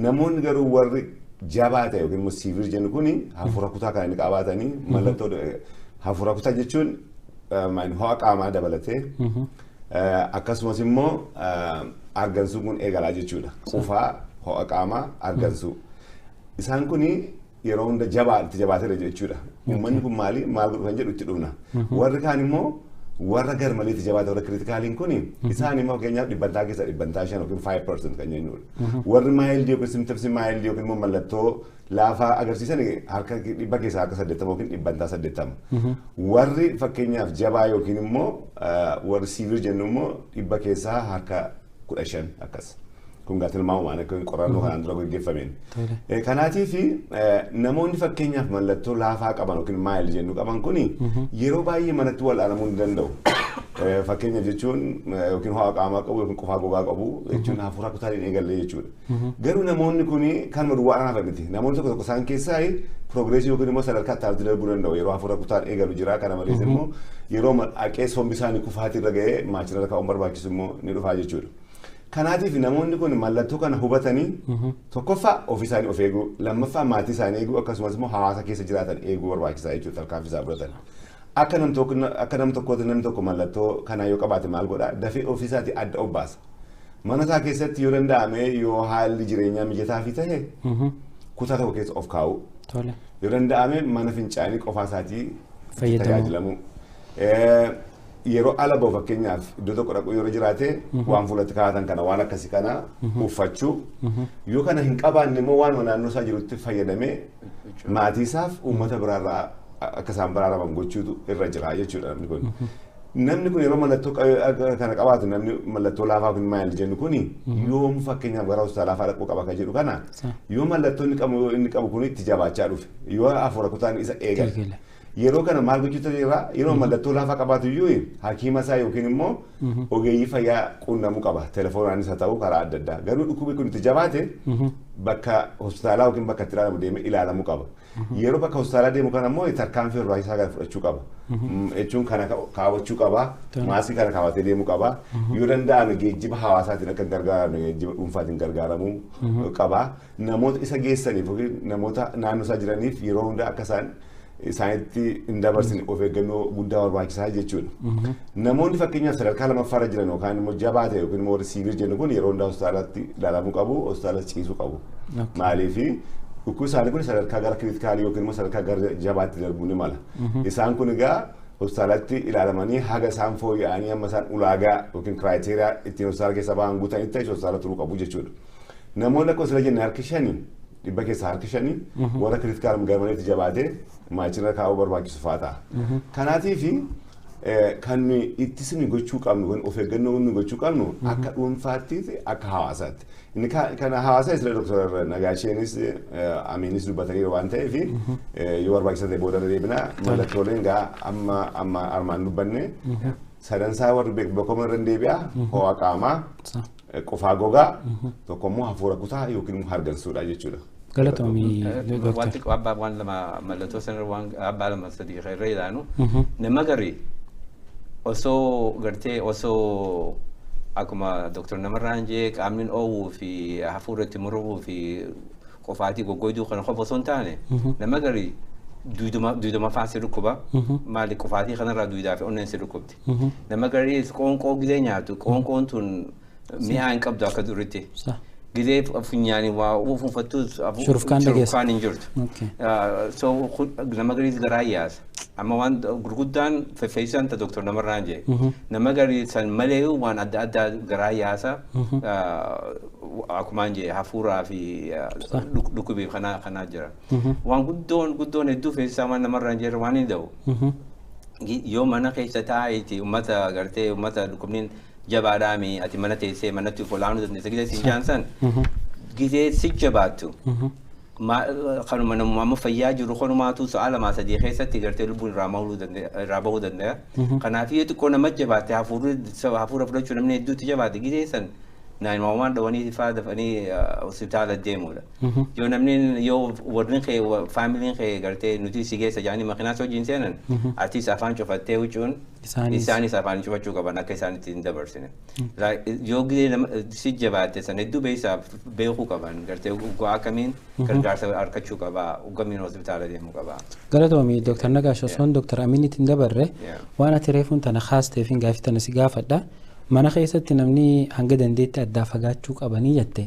Namoonni garuu warri jabaa ta'e yookiin immoo severe jennu kuni hafuura kutaa kan inni qabaatanii, mallattoo hafuura kutaa jechuun ho'a qaamaa dabalatee akkasumas immoo argansuun kun eegalaa jechuudha. Qufaa, ho'a qaamaa, argansuu. Isaan kuni yeroo hunda jabaa itti jabaateera jechuudha. Uummanni kun maali maal godhu kan jedhu itti dhufna. Warri kaan immoo warra garmalee itti jabaate, warra criticaliin kuni, isaan immoo fakkeenyaaf dhibbantaa keessaa 5% yookiin 5% kan jennudha. Warri mild yookiin symptoms mild yookiin immoo mallattoo laafaa agarsiisan harka dhibba keessaa harka 80 yookiin 80%. Warri fakkeenyaaf jabaa yookiin immoo warri severe jennu immoo dhibba keessaa harka 15 akkas. Kun gaa tilmaamumaan akka qorannoo kanaan dura gaggeeffameen. Kanaatiif namoonni fakkeenyaaf mallattoo laafaa qaban yookiin mild jennu qaban kuni yeroo baay'ee manatti wal'aanamuu ni danda'u. Fakkeenyaaf jechuun yookiin ho'a qaamaa qabu yookiin qufaa gogaa qabu jechuun hafuura kutaa hin eegalle jechuudha. Garuu namoonni kuni kanuma duwwaadhaan hafa miti. Namoonni tokko tokko isaan keessaa progressii yookiin immoo sadarkaa itti darbuu danda'u. Yeroo hafuura kutaan eegalu jira. Kana malees immoo yeroo haqee sombi isaanii kufaatii irra ga'ee maachina irra kaa'uun barbaachisu immoo ni dhufaa jechuudha. Kanaatiif namoonni kun mallattoo kana hubatanii tokkoffaa ofii isaanii of eeguu, lammaffaa maatii isaanii eeguu, akkasumas immoo hawaasa keessa jiraatan eeguu barbaachisaa jechuudha tarkaanfii isaa fudhatan. Akka nam tokkootti namni tokko mallattoo kanaa yoo qabaate maal godhaa? Dafee ofii isaatii adda of baasa. Mana isaa keessatti yoo danda'ame, yoo haalli jireenyaa mijataa fi ta'e, kutaa tokko keessa of kaa'u. Yoo danda'ame mana fincaanii qofaa isaatii tajaajilamu. Yeroo ala bahu, fakkeenyaaf iddoo tokko dhaqu yeroo jiraate, waan fuulatti kaa'atan kana, waan akkasii kana uffachuu. Yoo kana hin qabaanne immoo waan naannoo isaa jirutti fayyadamee maatii isaaf uummata biraarraa akka isaan baraaraman gochuutu irra jira jechuudha namni kun. Namni kun yeroo mallattoo kana qabaatu, namni mallattoo laafaa kun maal jennu kuni, yoom fakkeenyaaf gara hospitaalaa fa'aa dhaquu qaba kan jedhu kana, yoo mallattoo inni qabu kun itti jabaachaa dhufe, yoo hafuura kutaan isa eegale. Yeroo kana maal gochuutu jira? Yeroo mallattoo laafaa qabaatu iyyuu hakiima isaa yookiin immoo ogeeyyii fayyaa quunnamuu qaba. Telefoonaanis haa ta'u karaa adda addaa. Garuu dhukkubni kun itti jabaate bakka hospitaalaa yookiin bakka itti ilaalamu deemee ilaalamuu qaba. Yeroo bakka hospitaalaa deemu kana immoo tarkaanfii barbaachisaa kana fudhachuu qaba. Jechuun kana kaawwachuu qaba. Maaskii kana kaawwatee deemuu qaba. Yoo danda'ame geejjiba hawaasaatiin akka hin gargaaramne geejjiba dhuunfaatiin gargaaramuu qaba. Namoota isa geessaniif yookiin namoota naannoo isaa jiraniif yeroo hunda akka isaan isaanitti hin dabarsine of eeggannoo guddaa barbaachisaa jechuudha. Namoonni fakkeenyaaf sadarkaa lammaffaarra jiran yookaan immoo jabaa ta'e yookiin immoo warri severe jennu kun yeroo hundaa hospitaalatti ilaalamuu qabu, hospitaala ciisuu qabu. Maaliif dhukkubni isaanii kun sadarkaa gara criticalii yookiin immoo sadarkaa gara jabaatti darbuu ni mala. Isaan kun egaa hospitaalatti ilaalamanii haga isaan fooyya'anii hamma isaan ulaagaa yookiin criteria ittiin hospitaala keessa ba'an guutanitti hospitaala turuu qabu jechuudha. Namoonni akka hospitaala jenne harki shanii, dhibba keessaa harki shanii, warra critical garmaleetti jabaatee maachina kaa'uu barbaachisu fa'aa ta'a. Kanaatiif kan nuyi ittisni gochuu qabnu kun, of eeggannoo nu gochuu qabnu akka dhuunfaatti akka hawaasaatti. Inni kana hawaasa isa Dr. Nagaasheenis Amiinis dubbataniiru waan ta'eef yoo barbaachisaa ta'e booda deebina. Mallattooleen gaa amma amma armaan dubbanne sadansaa warri beekamoo irra deebi'a: ho'a qaamaa, qufaa gogaa, tokko immoo hafuura kutaa yookiin immoo hargansuudha jechuudha. Galatoomii Wanti Dooktar. Abbaa waan lama mallattoo sana waan abbaa lama sadii irra ilaanu nama garii osoo gartee osoo akkuma Dooktar Namarraan jee qaamni dhoowwuu fi hafuura itti muruu fi qofaatii goggoyduu kana qofa osoo hin taane, nama garii duuduma faan si dhukkuba. Maali, qofaatii kanarraa duudaa fi onneen si dhukkubdi. Nama garii qoonqoo gizee nyaatu qoonqoon tun mi'aa hin qabdu akka duritti. Gizee funyaanii waa ufuunfattus Shurufkaan dhageessa. Shurufkaan hin jirtu. So nama gariis garaa yaasa. Amma waan gurguddaan feffeessaan ta Dooktar Namarraan jee. Nama garii san malee waan adda addaa garaa yaasa. Akkumaan jee hafuuraa fi dhukkubiif kanaa jira. Waan guddoon guddoon hedduu feessisaa waan namarraan jee waan hin da'u. Yoo mana keessa taa'eeti uummata gartee uummata dhukkubni jabaadhaami ati mana teessee manatti of olaanuu dandeessa gizee siin jaansan gizee si jabaattu. Kanuma namummaa amma fayyaa jiru kanumaatu sa'a 2 3 keessatti gartee lubbuun irraa bahuu danda'a. Kanaaf yoo xiqqoo nama jabaatte hafuura fudhachuu namni hedduutti jabaate gizee san 911 dhawanii faa dafanii hospitaala deemuudha. Yoo namni yoo warri kee faamiliin kee gartee nuti si geessa jaanii makiinaa wajjin seenan, atis afaan cufattee huccuun isaanis afaan cufachuu qaban akka isaan ittiin dabarsine. Yoo gizee si jabaatte san hedduu beeksaaf beekuu qaban gartee ugaa akkamiin gargaarsa argachuu qabaa, ugamiin hospitaala deemuu qabaa. Galatoomii Dooktar Nagaash, osoon Dooktar Aminiitiin dabarre waan ati reefuun tana kaasteef hin gaafii tana si gaafadha. Mana keessatti namni hanga dandeetti addaa fagaachuu qabanii jette.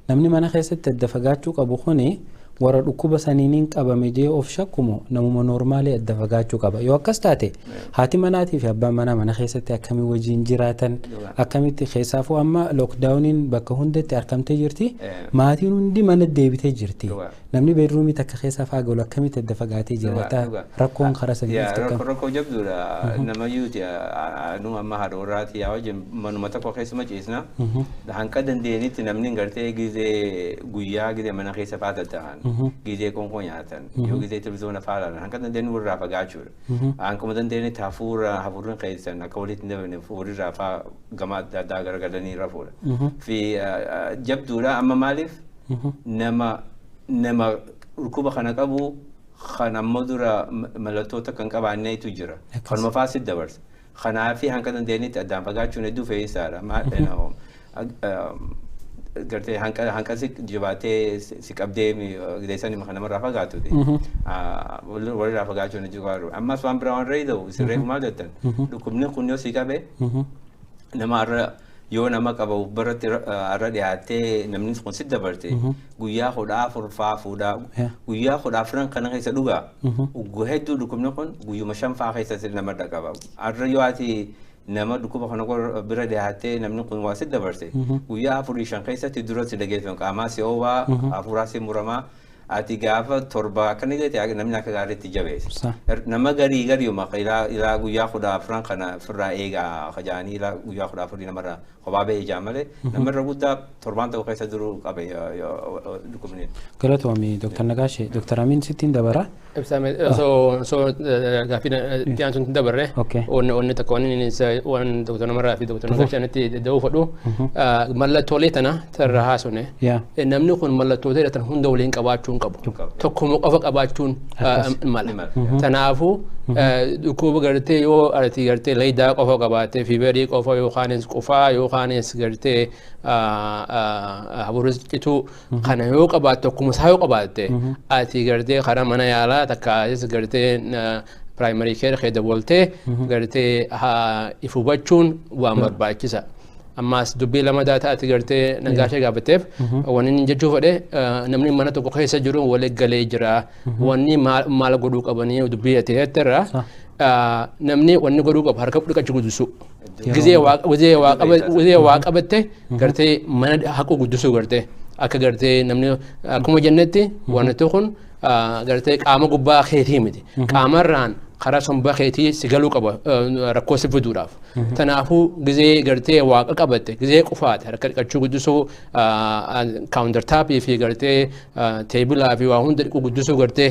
Namni mana keessatti adda fagaachuu qabu kuni warra dhukkuba saniiniin qabame jee of shakkumo namuma noormaalii adda fagaachuu qaba? Yoo akkas taate, haati manaatii fi abbaan manaa mana keessatti akkamii wajjin jiraatan, akkamitti? Keessaafuu amma lockdowniin bakka hundatti argamtee jirti. Maatiin hundi mana deebitee jirti. Namni bedroomii takka keessa faa galu akkamitti adda fagaatee jiraata? Rakkoon karaa sanii dhufte akkam? Rakkoo jabduudha. Nama yuuti nu amma haadha warraati yaa wajjin manuma tokko keessuma ciisna. Hanqa dandeenyitti namni gartee gizee guyyaa gizee mana keessa faa tatta'an, gizee qoonqoo nyaatan, yoo gizee televizoona faa ilaalan hanqa dandeenyu walirraa fagaachuudha. Hanquma dandeenyetti hafuurri keessan akka walitti hin dabarne walirraa faa gama adda addaa garagalanii rafuudha. Fi jabduudha amma, maaliif nama dhukkuba kana qabu kan amma dura mallattoota kan qabaanneetu jira. Kanuma faa si dabarsa. Kanaafi hanqa dandeenyetti addaan fagaachuun hedduu fe'isaadha. Gartee hanqa si jabaatee si qabdee gideessanii kan namarraa fagaatuti. Walirraa fagaachuun hedduu gaarii. Ammas waan biraa waan reeyidu isin reefu maal jettan? Dhukkubni kun yoo si qabe nama irra yoo nama qabu biratti irra dhiyaattee namni kun si dabarte guyyaa 14 faa fuudhaa, guyyaa 14 kana keessa dhugaa. Hedduu dhukkubni kun guyyuma 5 faa keessa nama qaba. Har'a yoo ati nama dhukkuba kana bira dhiyaattee namni kun waa si dabarse guyyaa 4 5 keessatti dura si dhageeffama, qaamaa si oowwaa, hafuuraa si muramaa, ati gaafa 7 akkana jette namni akka gaariitti jabeessa. Nama garii gariuma ilaa guyyaa 14 kana ofirraa eegaa kajaanii ilaa guyyaa 14 namarraa kophaa ba'ee ijaa malee namarra guddaa torbaan tokko keessa duruu qabe dhukkubni. Galatoomii Dooktar Nagaashee. Dooktar Amiin sittiin dabara. Ibsaame osoo gaaffii itti aansuun hin dabarre onni tokko wanni waan Dooktar Namarraa fi Dooktar Nagaashaanitti da'uu fedhu mallattoolee tana tarra haasone namni kun mallattoolee tan hunda waliin qabaachuu hin qabu. Tokkuma qofa qabaachuun mala. Kanaafuu dhukkuba gartee yoo ati gartee layidaa qofa qabaatte, feverii qofa yookaanis qufaa yookaanis gartee hafuura cituu kana yoo qabaatte, tokkuma isaa yoo qabaatte, ati gartee karaa mana yaalaa takka gartee primary care kee dabaltee gartee if hubachuun waan barbaachisa. Ammaas dubbii lama taate gartee Nagaashee gaafateef wanni inni jechuu fedhe namni mana tokko keessa jiru walii galee jira. Wanni maal godhuu qabanii dubbii ati jetterra namni wanni godhuu qabu harka dhiqachuu guddisu. Gizee waa qabatte gartee mana haquu guddisuu gartee akka gartee namni akkuma jennetti wanti kun gartee qaama gubbaa keetii miti. Qaamarraan karaa somba keetii si galuu qaba rakkoo si fiduudhaaf. Kanaafuu gizee gartee waaqa qabatte, gizee qufaate harka dhiqachuu guddisuu, countertopii fi gartee tableaa fi waa hunda dhiquu guddisuu gartee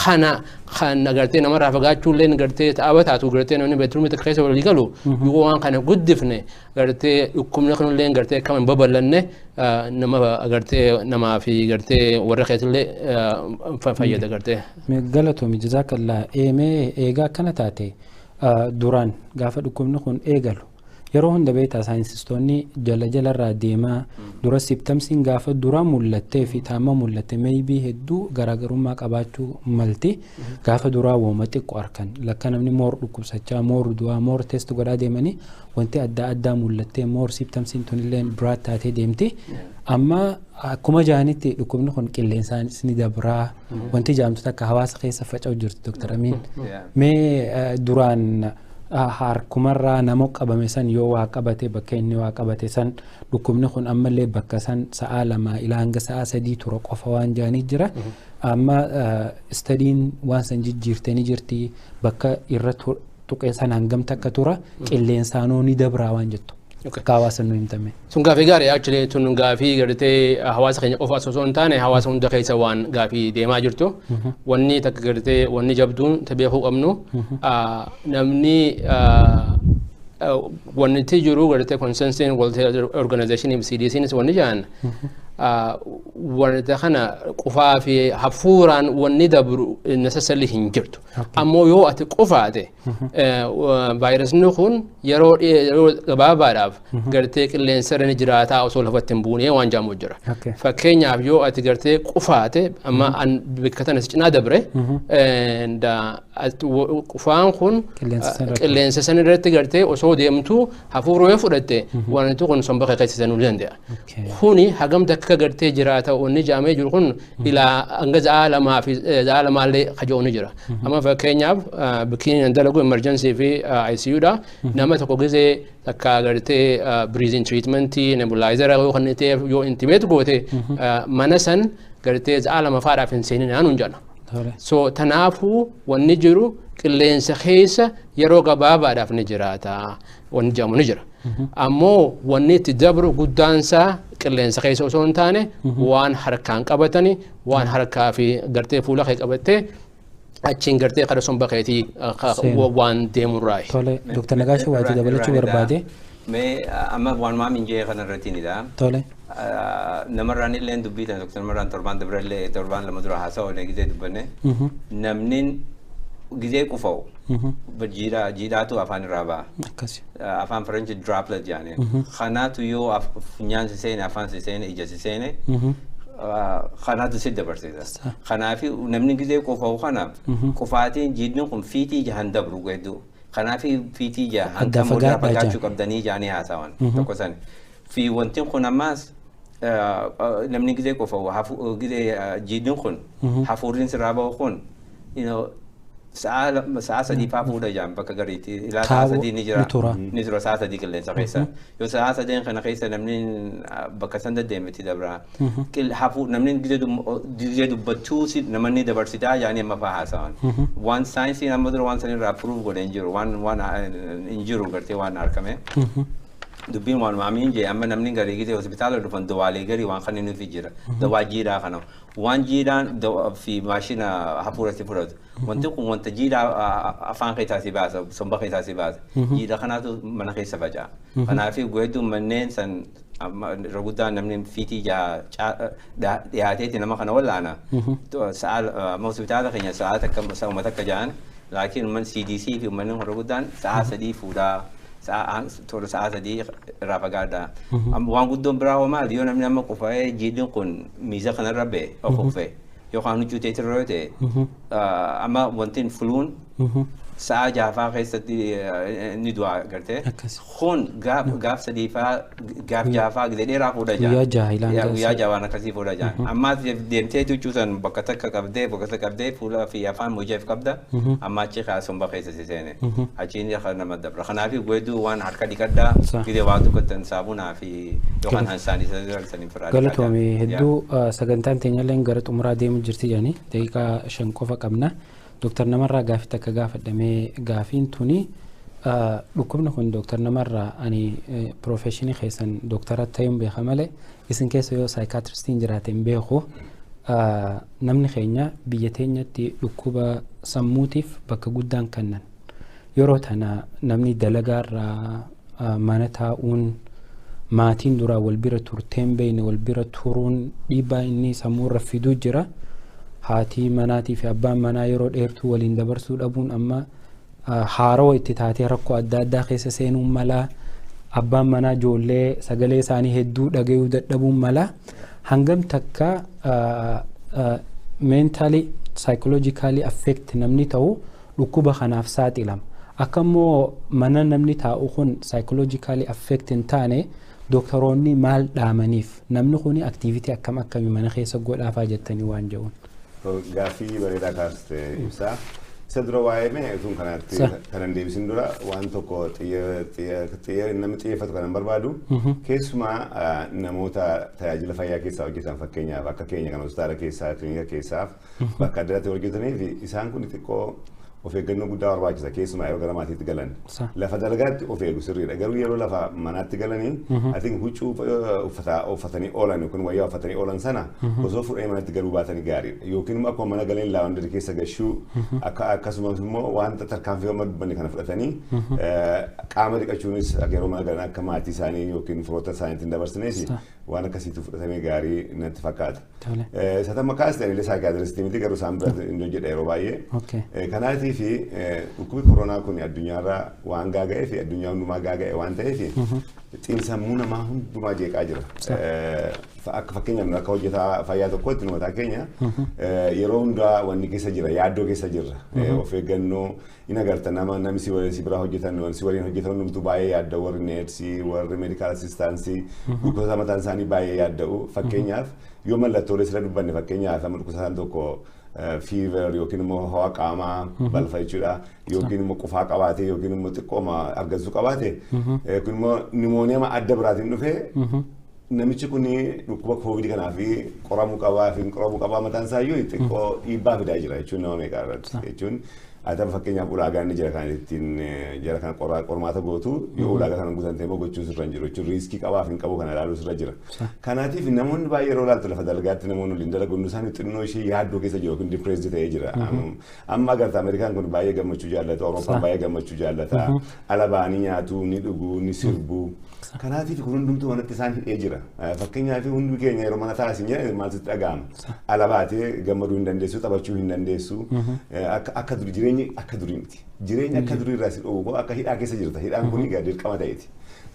kana Kan agartee namarraa fagaachuullee gartee ta'aba taatu gartee namni bedroomii takka keessa walii galu yoo waan kana guddifne gartee dhukkubni kunillee gartee akkama hin babal'anne nama agartee namaa fi gartee warra keetillee fayyada gartee. Galatoomi, jazaakallaa. Eemee eegaa akkana taate, duraan gaafa dhukkubni kun eegalu yeroo hunda beektaa saayinsistoonni jala jalarraa deemaa dura symptomsiin gaafa dura mul'attee fi taama mul'atte maybe hedduu garaagarummaa qabaachuu malti. Gaafa duraa wooma xiqqoo arkan lakka namni more dhukkubsachaa, more du'aa, more test godhaa deemanii wanti adda addaa mul'attee more symptomsiin tunillee biraa taatee deemti. Amma akkuma jaanitti dhukkubni kun qilleensaanis ni dabraa wanti jaamtu takka hawaasa keessa faca'u jirti, Dr. Amiin. Mee duraan harkumarraa nama qabame san yoo waa qabate, bakka inni waa qabate san dhukkubni kun ammallee bakka san sa'aa 2 ilaa hanga sa'aa 3 tura qofa waan jaanii jira. Amma studyiin waan san jijjiirtee ni jirti, bakka irra tuqee san hangam takka tura, qilleensaanoo ni dabraa waan jettu. Akka hawaasa nu himtame. Sun gaafii gaarii. Actually tun gaafii gartee hawaasa keenya qofa osoo hin taane hawaasa hunda keessa waan gaafii deemaa jirtu. Wanni takka gartee wanni jabduun ta beekuu qabnu namni wanni itti jiru gartee consensusiin World Health Organization fi CDCnis wanni jedhan wanta kana qufaa fi hafuuraan wanni dabru necessarily hin jirtu. Ammoo yoo ati qufaate vaayirasni kun yeroo gabaabaadhaaf gartee qilleensa irra ni jiraataa osoo lafatti hin buunee waan jaamu jira. Fakkeenyaaf yoo ati gartee qufaate amma bakka tana si cinaa dabre, qufaan kun qilleensa san irratti gartee osoo deemtu hafuura yoo fudhatte wanti kun somba kee keessa seenuu danda'a. Kuni hagam takka gartee jiraata wanni jaamee jiru kun ilaa hanga za'a 2 fi za'a lamaallee kaja'u ni jira. Amma fakkeenyaaf bikkiin dalagu emergency fi ICU dha. Nama tokko gizee takka gartee breathing treatment nebulizer yoo kan ta'e yoo intubate goote mana san gartee za'a 2 faadhaaf hin seenin aanuun jedha. So tanaafuu wanni jiru qilleensa keessa yeroo gabaabaadhaaf ni jiraata wanni jedhamu ni jira. Ammoo wanni itti dabru guddaansaa qilleensa keessa osoo hin taane waan harkaan qabatani, waan harkaa fi gartee fuula kee qabattee achiin gartee kara somba keetii waan deemurraayi. Tole, Dr. Nagaashii waajjira dabalachuu barbaade. Mee amma waan maamin jee kana irratti ni dha. Tole. Namarraan illee dubbii tana Dr. Namarraan torbaan dabrellee torbaan 2 dura haasa'a olee gizee dubbanne. Namni gizee qufa'u jiidhaa jiidhaatu afaan irraa ba'a. Afaan Faranjii droplet jedhanii. Kanaatu yoo funyaan si seene, afaan si seene, ija si seene, kanaatu si dabarsiisa. Kanaafi namni gizee qufa'u kana qufaatiin jiidhni kun fiitii jahan dabru hedduu. Kanaafi fiitii jahan Adda kan walirraa fagaadhaa fagaachuu qabdanii jaanii haasawan tokko sani. Fi wanti kun ammaas namni gizee qufa'u gizee jiidhni kun hafuurri sirraa bahu kun sa'a 3 faa fuudha jaan bakka gariitti ilaa sa'a 3 ni jira. Ni tura. Ni tura sa'a 3 qilleensa keessa. Yoo sa'a sadeen kana keessa namni bakka san deddeemetti dabra. Namni gizee dubbachuu namanni dabarsitaa jaanii amma faa haasawan. Waan saayinsiin amma dura waan sanirraa proof godhe hin jiru, waan hin jiru gartee waan argame. Dubbiin waan maamiin jee amma namni garii gizee hospitaala dhufan dawaalee garii waan kan inni jira. Dawaa jiidhaa kana. Waan jiidhaan fi maashina hafuuratti fudhatu. Wanti kun wanta jiidhaa afaan keessaa si baasa, somba keessaa si baasa. Jiidha kanaatu mana keessa faca'a. Kanaaf hedduu manneen san irra guddaan namni fiitii jaha dhiyaateeti nama kana wallaana. Sa'a amma hospitaala keenya sa'a takka sa'uma takka jahan, laakiin man CDC fi uummanni irra guddaan sa'a 3 fuudhaa, sa'a toora sa'a 3 irraa fagaadha. Waan guddoon biraa hoo maali? Yoo namni amma qufa'ee jiidhni kun miiza kanarra ba'e ofuufee yookaan huccuu teetirra yoo ta'e, amma wanti fuluun sa'a jaafaa keessatti ni du'a gartee. Kun gaaf sadiifaa gaaf jaafaa gizee dheeraa fuudha jaa. Guyyaa jaha ilaan Guyyaa jaha waan akkasii fuudha jaa. Ammaas deemtee huccuu san bakka takka qabdee fuula fi afaan mujeef qabda. Amma achi somba keessa si seene. Achiin nama dabra. Kanaaf hedduu waan harka dhiqadhaa gizee waa tuqattan saabunaa fi yookaan hansaanii saniin firaa. Galatoomii hedduu. Sagantaan teenyallee gara xumuraa deemu jirti jedhanii daqiiqaa 5 qofa qabna. Dooktar Namarraa gaafii takka gaafadhamee, gaafiin tuni dhukkubni kun, Dooktar Namarraa, ani professionii keessan dooktara ta'uun beeka malee isin keessa yoo psychiatristiin jiraate hin beeku, namni keenya biyya teenyatti dhukkuba Sammuutiif bakka guddaan kennan. Yeroo tana namni dalagaarraa mana taa'uun, maatiin duraa wal bira turteen beeyne wal bira turuun dhiibbaa inni sammuurra fiduu jira. Haati manaatii fi abbaan manaa yeroo dheertuu waliin dabarsuu dhabuun amma haarawa itti taatee rakkoo adda addaa keessa seenuun malaa, abbaan manaa ijoollee sagalee isaanii hedduu dhagayuu dadhabuun malaa, hangam takka mentally, psychologically affect namni ta'u dhukkuba kanaaf saaxilama. Akka immoo mana namni taa'u kun psychologically affect hin taane doktoroonni maal dhaamaniif, namni kun activity akkam akkamii mana keessa godhaafaa jettanii waan jedhuun? Gaaffii bareedaa kaaste, Ibsaa. Isa dura waa'ee mee utuun kanatti kanan deebisin dura waan tokko namni xiyyeeffatu kanan barbaadu, keessumaa namoota tajaajila fayyaa keessaa hojjetan, fakkeenyaaf akka keenya kan hospitaala keessaa, kilinika keessaaf bakka adda addaatti hojjetanii fi isaan kun xiqqoo of eeggannoo guddaa barbaachisa, keessumaa yeroo gara maatiitti galan. Lafa dalagaatti of eegu sirriidha, garuu yeroo lafa manaatti galanii ati huccuu uffata uffatanii oolan yookiin wayyaa uffatanii oolan sana osoo fuudhanii manatti galuu baatanii gaariidha. Yookiin immoo akkuma mana galeen laundry keessa gashuu, akkasumas immoo wanta tarkaanfii amma dubbanne kana fudhatanii qaama dhiqachuunis yeroo mana galan akka maatii isaanii yookiin firoota isaaniitti hin dabarsinees waan akkasiitu fudhatamee gaarii natti fakkaata. Satama kaas ta'e illee psychiatristii miti, garuu isaan bira hin hojjedha yeroo baay'ee. Kanaatii fi dhukkubni koronaa kun addunyaarra waan gaaga'ee fi addunyaa hundumaa gaaga'e waan ta'eef xiinsammuu namaa hundumaa jeeqaa jira. Akka fakkeenyaaf akka hojjetaa fayyaa tokkootti nu mataa keenya yeroo hundaa wanni keessa jira, yaaddoo keessa jirra. Of eeggannoo in agarta, nama namni si waliin si biraa hojjetan, si waliin hojjetan hundumtuu baay'ee yaadda'u, warri neersii, warri medical assistantsii dhukkubsataa mataan isaanii baay'ee yaadda'u. Fakkeenyaaf yoo mallattoolee sira dubbanne, fakkeenyaaf amma dhukkubsataan tokko fever yookiin immoo ho'a qaamaa balfa jechuudha, yookiin immoo qufaa qabaate, yookiin immoo xiqqooma argansuu qabaate, yookiin immoo nimooniyaa adda biraatiin dhufee, namichi kun dhukkuba koovidii kanaaf qoramuu qabaa fi qoramuu qabaa mataan isaa iyyuu xiqqoo dhiibbaa fidaa jira jechuun nama meeqa irratti jechuun. Ati fakkeenyaaf ulaagaan ni jira kan ittiin jara kana qormaata gootu, yoo ulaagaa kana guutan ta'e immoo gochuun sirra hin jiru jechuun risk qabaa fi hin qabu kana ilaaluu sirra jira. Kanaatiif namoonni baay'ee yeroo ilaaltu lafa dalagaatti namoonni waliin dalagu hundi isaanii xinnoo ishee yaaddoo keessa jiru yookiin depressed ta'ee jira. Amma agarta, Ameerikaan kun baay'ee gammachuu jaallata, Awurooppaan baay'ee gammachuu jaallata. Ala ba'anii nyaatu, ni dhugu, ni sirbu. Kanaatiif kun hundumtuu manatti isaan hidhee jira. Fakkeenyaaf hundi keenya yeroo mana taa'as hin jedhan maal sitti dhaga'ama? Ala baatee gammaduu hin dandeessu, taphachuu hin dandeessu. Akka durii jireenyi akka durii miti. Jireenya akka durii irraa si dhoowwu, akka hidhaa keessa jirta. Hidhaan kun egaa dirqama ta'eeti.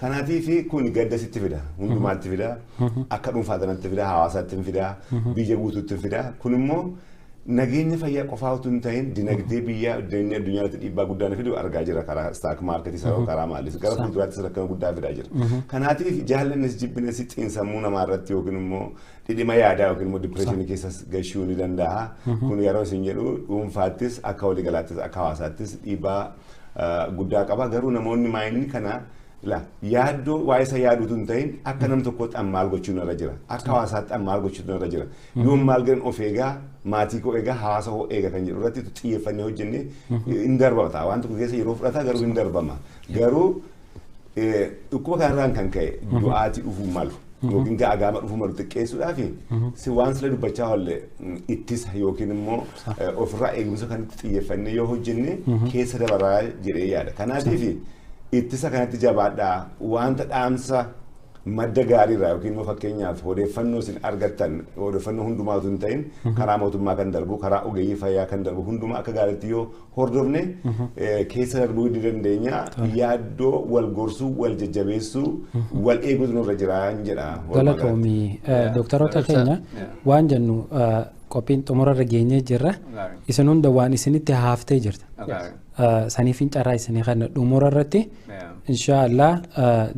Kanaatiif kun gadda sitti fida. Hundumaatti fida. Akka dhuunfaa sanatti fida, hawaasaatti fida, biyya guutuutti fida. Kun immoo nageenya fayyaa qofaa utuu hin ta'in dinagdee biyyaa, dinagdee addunyaa irratti dhiibbaa guddaa fidu argaa jira, karaa stock marketii sababa karaa maalis gara fuulduraattis rakkina guddaa fidaa jira. Kanaatiif jaallannis jibbines xiinsammuu namaa irratti yookiin immoo dhidhima yaadaa yookiin immoo depressionii keessas gashuu ni danda'a. Kun yeroo isin jedhu dhuunfaattis akka waliigalaattis akka hawaasaattis dhiibbaa guddaa qaba. Garuu namoonni maayinni kana la yaaddoo waa'ee isa yaaduutu hin ta'in akka nam tokkootti an maal gochuun irra jira, akka hawaasaatti an maal gochuun irra jira, yoon maal galan of eegaa, maatii koo eegaa, hawaasa koo eegaa kan jedhu irratti xiyyeeffannee hojjennee hin darbama. Waan tokko keessa yeroo fudhata, garuu hin darbama. Garuu dhukkuba kanarraan kan ka'e du'aatii dhufuu malu yookiin gaaga'ama dhufuu malu xiqqeessuudhaaf si waan sila dubbachaa oolle ittisa yookiin immoo ofirraa eegumsa kanatti xiyyeeffannee yoo hojjenne keessa dabaraa jedhee yaada. Kanaatiif ittisa kanatti jabaadhaa, wanta dhaamsa madda gaariirraa yookiin immoo fakkeenyaaf odeeffannoo isin argattan, odeeffannoo hundumaa utuu hin ta'in karaa mootummaa kan darbu, karaa ogeeyyii fayyaa kan darbu hundumaa akka gaariitti yoo hordofne keessa darbuu ni dandeenya. Yaaddoo wal gorsuu, wal jajjabeessuu, wal eeguutu nurra jira jedha. Galatoomii. Dooktaroota keenya, waan jennu qophiin xumurarra geenyee jirra. Isin hunda waan isinitti haaftee jirta. Saniif hin carraa isinii kana xumura irratti inshaallah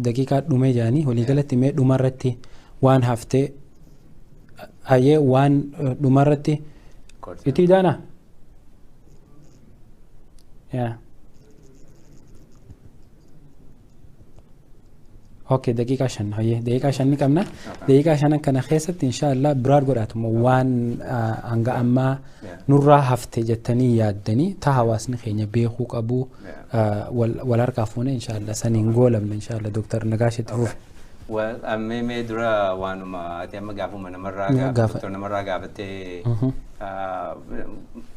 daqiiqaa dhumee jaanii waliigalatti mee dhumarratti waan haftee hayyee waan dhumarratti itti daana. Yeah. Okay, daqiiqaa 5 hayyee daqiiqaa 5 ni qabna. Daqiiqaa 5 kana keessatti inshaallah biraar godhaatuma waan hanga ammaa nurraa hafte jettanii yaaddanii ta hawaasni keenya beekuu qabu wal harkaa fuune inshaallah saniin goolamne, inshaallah Dooktar Nagaash itti fufe. Well, mee dura waanuma ati amma gaafuma namarraa gaafatu namarraa gaafattee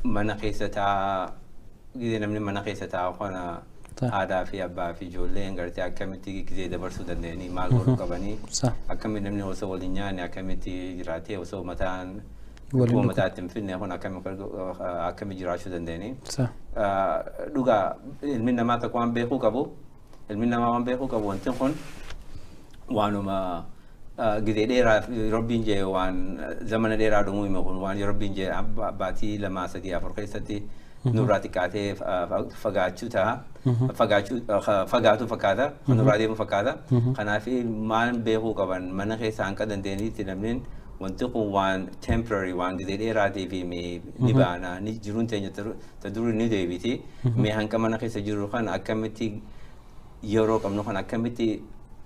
Mana keessa taa'aa, gizee namni mana keessa taa'u kana aadaa fi abbaa fi ijoolleen gartee akkamitti gizee dabarsuu danda'anii, maal godhuu qabanii, akkamitti namni osoo waliin nyaanne akkamitti jiraatee osoo mataan dhukkuba mataatti hin finne kun akkamitti jiraachuu danda'anii. Dhugaa ilmi namaa tokko waan beekuu qabu, ilmi namaa waan beekuu qabu, wanti kun waanuma gizee dheeraa Rabbiin jee waan zamana dheeraa dhumuu hime kun, waan Rabbiin jee baatii 2, 3, 4 keessatti nurraa xiqqaatee fagaachuu ta'a. Fagaachuu fagaatu fakkaata. Nurraa deemu fakkaata. Kanaaf maal beekuu qaban, mana keessa hanqa dandeenyitti namni wanti kun waan temporary, waan gizee dheeraatii fi ni baana, ni jiruun teenya ta duri ni deebiti. Mee hanqa mana keessa jiru kan akkamitti yeroo qabnu kan akkamitti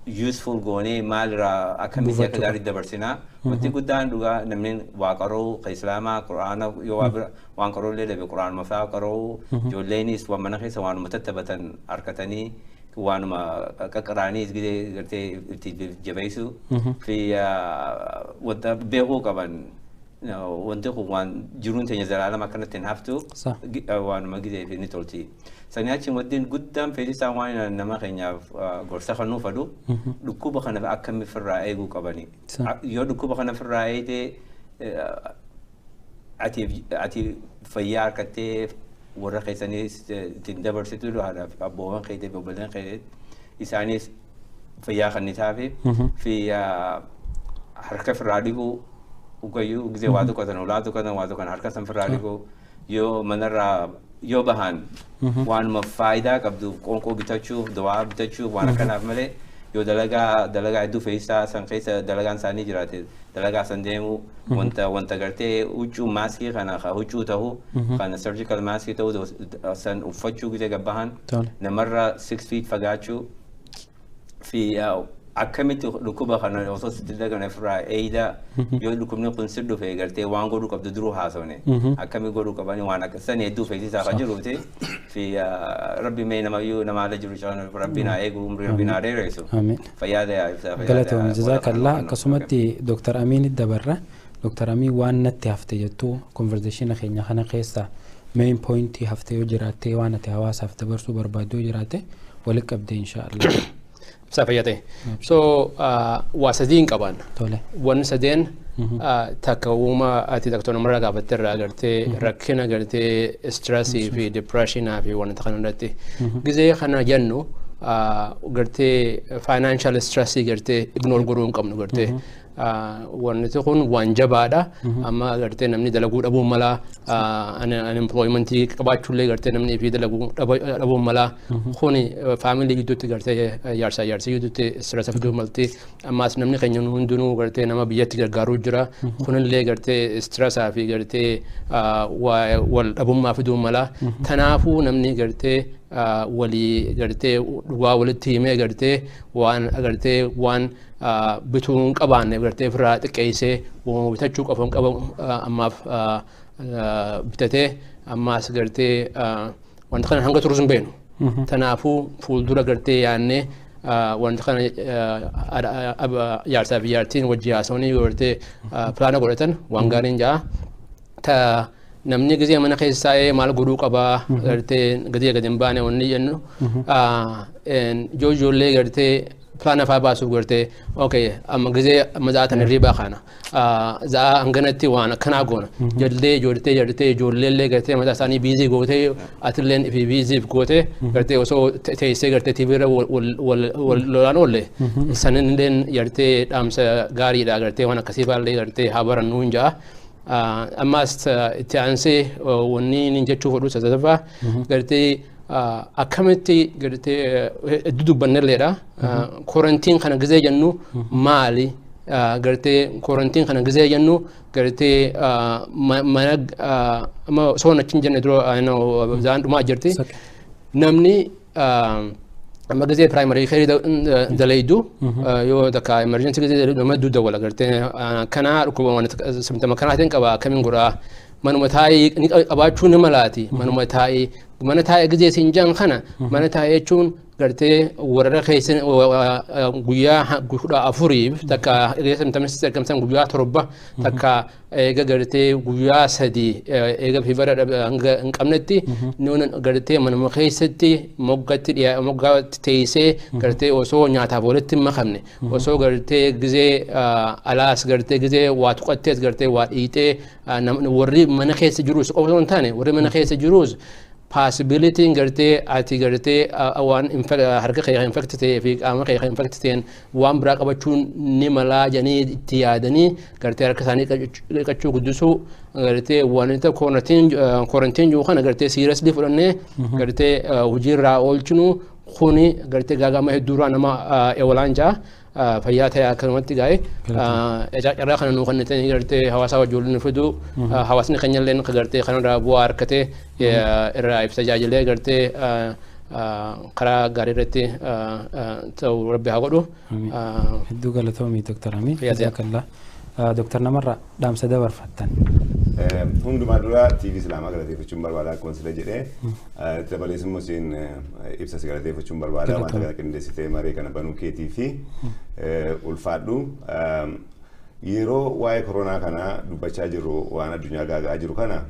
useful goonee, maalirraa akkamitti akka gaarii dabarsinaa. Wanti guddaan dhugaa namni waa qaroo ka Islaamaa Quraana yoo waan qaroo illee dhabe Quraanuma fa'aa qaroo, ijoolleenis waan mana keessa waanuma tattaphatan harkatanii waanuma qaqqaraanii gizee gartee itti jabeessu fi wanta beekuu qaban, wanti kun waan jiruun teenya zalaalama akkanatti hin haftu, waanuma gizee fi ni tolti. Sanii achi wanti guddaan feesisaa waan nama keenyaaf gorsa kan nuuf fadu, dhukkuba kana akkami ofirraa eeguu qabani. Yoo dhukkuba kana ofirraa eegdee ati fayyaa harkattee warra keessaniis ittiin dabarsitu, haadhaaf abboowwan keetii fi obboleen keetii isaanis fayyaa kan taafi fi harka ofirraa dhiquu ugayyuu, gizee waa tuqatan, ulaa tuqatan, waa tuqatan, harka san ofirraa dhiquu, yoo manarraa yoo bahan waanuma faayidaa qabduuf, qoonqoo bitachuuf, dawaa bitachuuf, waan akkanaaf malee, yoo dalagaa hedduu fe'isaa san keessa dalagaan isaanii jiraate dalagaa san deemu, wanta gartee huccuu maaskii kana huccuu ta'u kana, surgical maaskii ta'u san uffachuu, gizee gabbahan namarra 6 feet fagaachuu fi akkamitti dhukkuba kana osoo sitti dagane ofirraa eeyda, yoo dhukkubni kun si dhufe gartee waan godhuu qabdu duruu haasofne akkami godhuu qabani, waan akka sani hedduu feesisaa kan jiruuti fi Rabbi mee namayyuu namaala jiru Rabbi naa eegu, umrii Rabbi naa dheeressu. Fayyaa ta'aa ibsaa, fayyaa. Galatoomii, jazaakallaa. Akkasumatti Dooktar Amiin dabarra. Dooktar Amiin, waan natti hafte jettuu conversation keenya kana keessa main pointii hafte yoo jiraatte, waan ati hawaasaaf dabarsuu barbaaddu yoo jiraate walitti qabde inshaallah. Ibsaa, fayyaa ta'e. So waa sadiin qaban. Wanni sadeen takka uuma ati doktor namarraa gaafatte irraa gartee rakkina gartee stressii fi depressionaa fi wanta kana irratti. Gizee kana jennu gartee financial stressii gartee ignore godhuu hin qabnu gartee. Wanti kun waan jabaadha. Amma gartee namni dalaguu dhabuu mala, unemploymentii qabaachuullee gartee namni fi dalaguu dhabuu mala. Kuni family gidduutti gartee jaarsaa jaarsii gidduutti stressa fiduu malti. Ammaas namni keenya hundinuu gartee nama biyyatti gargaaruu jira. Kunillee gartee stressaa fi gartee wal dhabummaa fiduu mala. Kanaafuu namni gartee walii gartee dhugaa walitti himee gartee waan gartee waan bituu hin qabaanne gartee ofirraa xiqqeessee uumama bitachuu qofa hin qabu ammaaf bitatee, ammaas gartee wanta kana hanga turus hin beeknu. Kanaafuu fuuldura gartee yaannee wanta kana jaarsaa fi jaartiin wajji haasawanii gartee plan godhatan waan gaariin ja'a. Ta namni gizee mana keessa taa'ee maal godhuu qabaa, gartee gadi gadi hin baane wanni jennu, yoo ijoollee gartee plan afaa baasuuf gartee, okay, amma gizee amma za'a hirriibaa kana za'a hanganatti waan akkanaa goona jallee ijoollee jartee ijoolleellee gartee mataa isaanii busy gootee, atilleen fi busy gootee gartee osoo teessee gartee TV irra wal lolaan oolle sanilleen gartee dhaamsa gaariidha, gartee waan akkasii baallee gartee haa barannuu hin ja'a. Ammaas itti aansee wanni inni jechuu fedhu sadaffaa gartee akkamitti gartee hedduu dubbannelleedha. Quarantine kana gizee jennu maali? Gartee quarantine kana gizee jennu gartee mana amma osoo achi hin jenne dura zaan dhumaa jirti. Namni amma gizee primary care dalaydu yoo takka emergency gizee dalaydu nama hedduu dawwala, gartee kanaa dhukkuba symptom kanaatiin qaba, akkamiin godhaa? Manuma taa'ii ni qabaachuu ni malaati, manuma taa'ii. Mana taa'ee gizee siin jedhan kana, mana taa'ee jechuun gartee warra keessa guyyaa 14f takka eega symptoms argamsan guyyaa 7, takka eega gartee guyyaa 3 eega fever hanga hin qabnetti, nuun gartee manuma keessatti moggatti moggaatti teessee, gartee osoo nyaataaf walitti hin makamne, osoo gartee gizee alaas gartee gizee waa tuqattees gartee waa dhiixee, warri mana keessa jirus qofa osoo hin taane, warri mana keessa jirus possibilityn gartee ati gartee waan harka kee infect ta'ee fi qaama kee infect ta'een waan biraa qabachuun ni malaa jedhanii itti yaadanii, gartee harka isaanii dhiqachuu guddisuu, gartee wanta quarantine jiru kana gartee seriously fudhannee gartee hojiirraa oolchinu kuni gartee gaagama hedduurraa nama eewalaan ja'a. Fayyaa ta'e akkanumatti gaa'e carraa kana nuu kennitanii gartee hawaasa wajjin nu fidu, hawaasni keenya illee gartee kanarraa bu'aa argatee irraa ibsa tajaajilee gartee karaa gaarii irratti ta'u Rabbi haa godhu. Hedduu galatoomii, Dooktar Amin. Jazakallah. Dooktar Namarraa, dhaamsa dabarfattan. Hundumaa dura TV Islaamaa galateeffachuun barbaada, akkuma sila jedhee. Itti dabalees immoo siin ibsa si galateeffachuun barbaada, wanta kana qindeessitee maree kana banuu keetii fi ulfaadhu. Yeroo waa'ee koronaa kana dubbachaa jirru, waan addunyaa gaaga'aa jiru kana,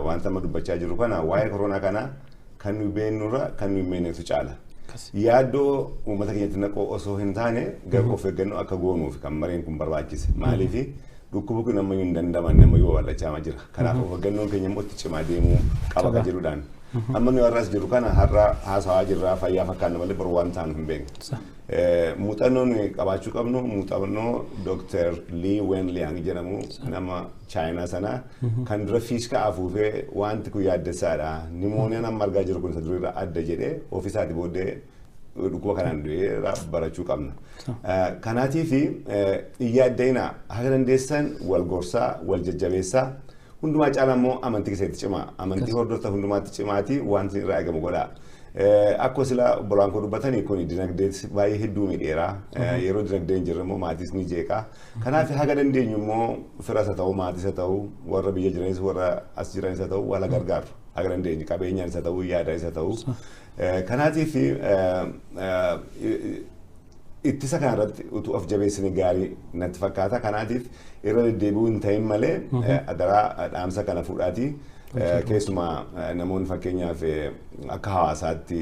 wanta amma dubbachaa jirru kana, waa'ee koronaa kana kan nu beennurra kan nu hin beeknetu caala. Yaaddoo uummata keenyatti naqoo osoo hin taane, garuu of eeggannoo akka goonuuf kan mareen kun barbaachise. Maaliif, dhukkubi kun ammayyuu hin dandamanne, ammayyuu babal'achaa jira. Kanaaf of eeggannoon keenya immoo itti cimaa deemuu qaba kan jedhuudhaan. Amma nu har'as jiru kana har'a haasawaa jirraa, fayyaa fakkaanna malee boru waan taanu hin beeknu. Muuxannoo nuyi qabaachuu qabnu muuxannoo Dr. Li Wenliang jedhamu, nama Chaayinaa sana, kan dura fiishka afuufee wanti kun yaaddessaadha. Nimooniyaan amma argaa jiru kun isa durirraa adda jedhee ofiisaati booddee dhukkuba kanaan du'ee barachuu qabna. Kanaatiif hin yaadda'ina, haga dandeessan wal gorsaa, wal jajjabeessaa. Hundumaa caalaa immoo amantii keessatti cimaa. Amantii hordofta hundumaatti cimaati wanti irraa eegamu godhaa. Akkuma sila obbolaan koo dubbatanii, kun dinagdee baay'ee hedduu miidheera. Yeroo dinagdee hin jirre immoo maatiis ni jeeqa. Kanaaf haga dandeenyu immoo firas haa ta'u, maatis haa ta'u, warra biyya jiranis warra as jiranis haa ta'u, wal gargaaru. Haga dandeenyu qabeenyaanis haa ta'u, yaadaanis haa ta'u. Kanaatiif ittisa kanarratti utuu of jabeessine gaarii natti fakkaata. Kanaatiif irra deddeebi'uu hin ta'in malee adaraa dhaamsa kana fuudhaatii, keessumaa namoonni fakkeenyaaf akka hawaasaatti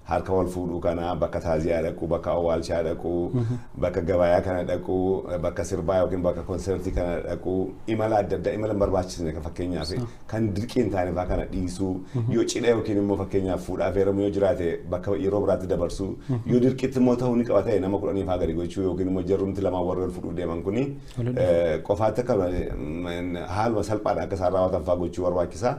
harka wal fuudhuu kana, bakka taaziyaa dhaquu, bakka awwaalchaa dhaquu, bakka gabayaa kana dhaquu, bakka sirbaa yookiin bakka konsertii kana dhaquu, imala adda addaa, imala hin barbaachisne kan fakkeenyaaf kan dirqii hin taane fa'aa kana dhiisuu, yoo cidha yookiin immoo fakkeenyaaf fuudhaaf heerumu yoo jiraate bakka yeroo biraatti dabarsuu, yoo dirqitti immoo ta'uu ni qaba ta'e nama 10 fa'aa gadi gochuu, yookiin immoo jarrumti lamaan warri wal fuudhuuf deeman kuni qofaatti akka haaluma salphaadhaan akka isaan raawwatan fa'aa gochuu barbaachisa.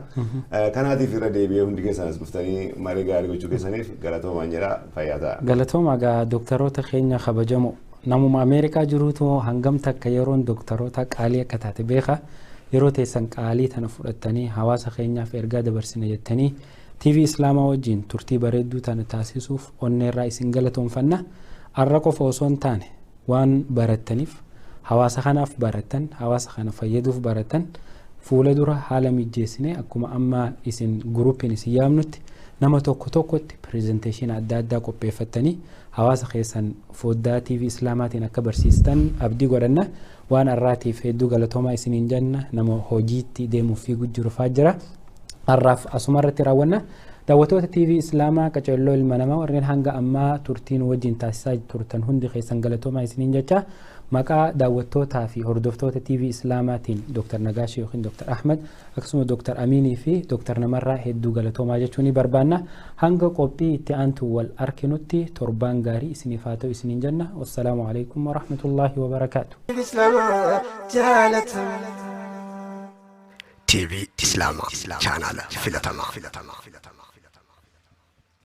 Kanaatiif irra deebi'ee hundi keessan as dhuftanii marii gaarii gochuu keessaniif galatoomaan jedha, fayyaa ta'a. Galatooma egaa, dooktaroota keenya kabajamoo. Namuma Ameerikaa jiruutu hangam takka yeroon dooktaroota qaalii akka taate beeka. Yeroo teessan qaalii tana fudhattanii hawaasa keenyaaf ergaa dabarsina jettanii TV Islaamaa wajjin turtii bareedduu tana taasisuuf onneerraa isin galatoonfanna. Arra qofa osoo hin taane, waan barattaniif, hawaasa kanaaf barattan, hawaasa kana fayyaduuf barattan, fuula dura haala mijjeessine akkuma amma isin guruupiin isin yaamnutti nama tokko tokkotti presentation adda addaa qopheeffattanii hawaasa keessan foddaa TV Islaamaatiin akka barsiistan abdii godhanna. Waan har'aatiif hedduu galatoomaa isiniin jenna. Nama hojiitti deemuuf fiiguu jiru faa jira. Har'aaf asuma irratti raawwanna. Daawwattoota TV Islaamaa qaceelloo ilma namaa, warreen hanga ammaa turtiin wajjin taasisaa turtan hundi keessan galatoomaa isiniin jecha, maqaa daawwattootaa fi hordoftoota TV Islaamaatiin Dr. Nagaashii yookiin Dr. Ahmad, akkasuma Dr. Aminii fi Dr. Namarraa hedduu galatoomaa jechuu ni barbaanna. Hanga qophii itti aantu wal arkinutti torbaan gaarii isiniif haa ta'u isiniin jenna. Wassalaamu alaikum warahmatullaahi wabarakaatu. TV Islaamaa chaanaala filatamaa.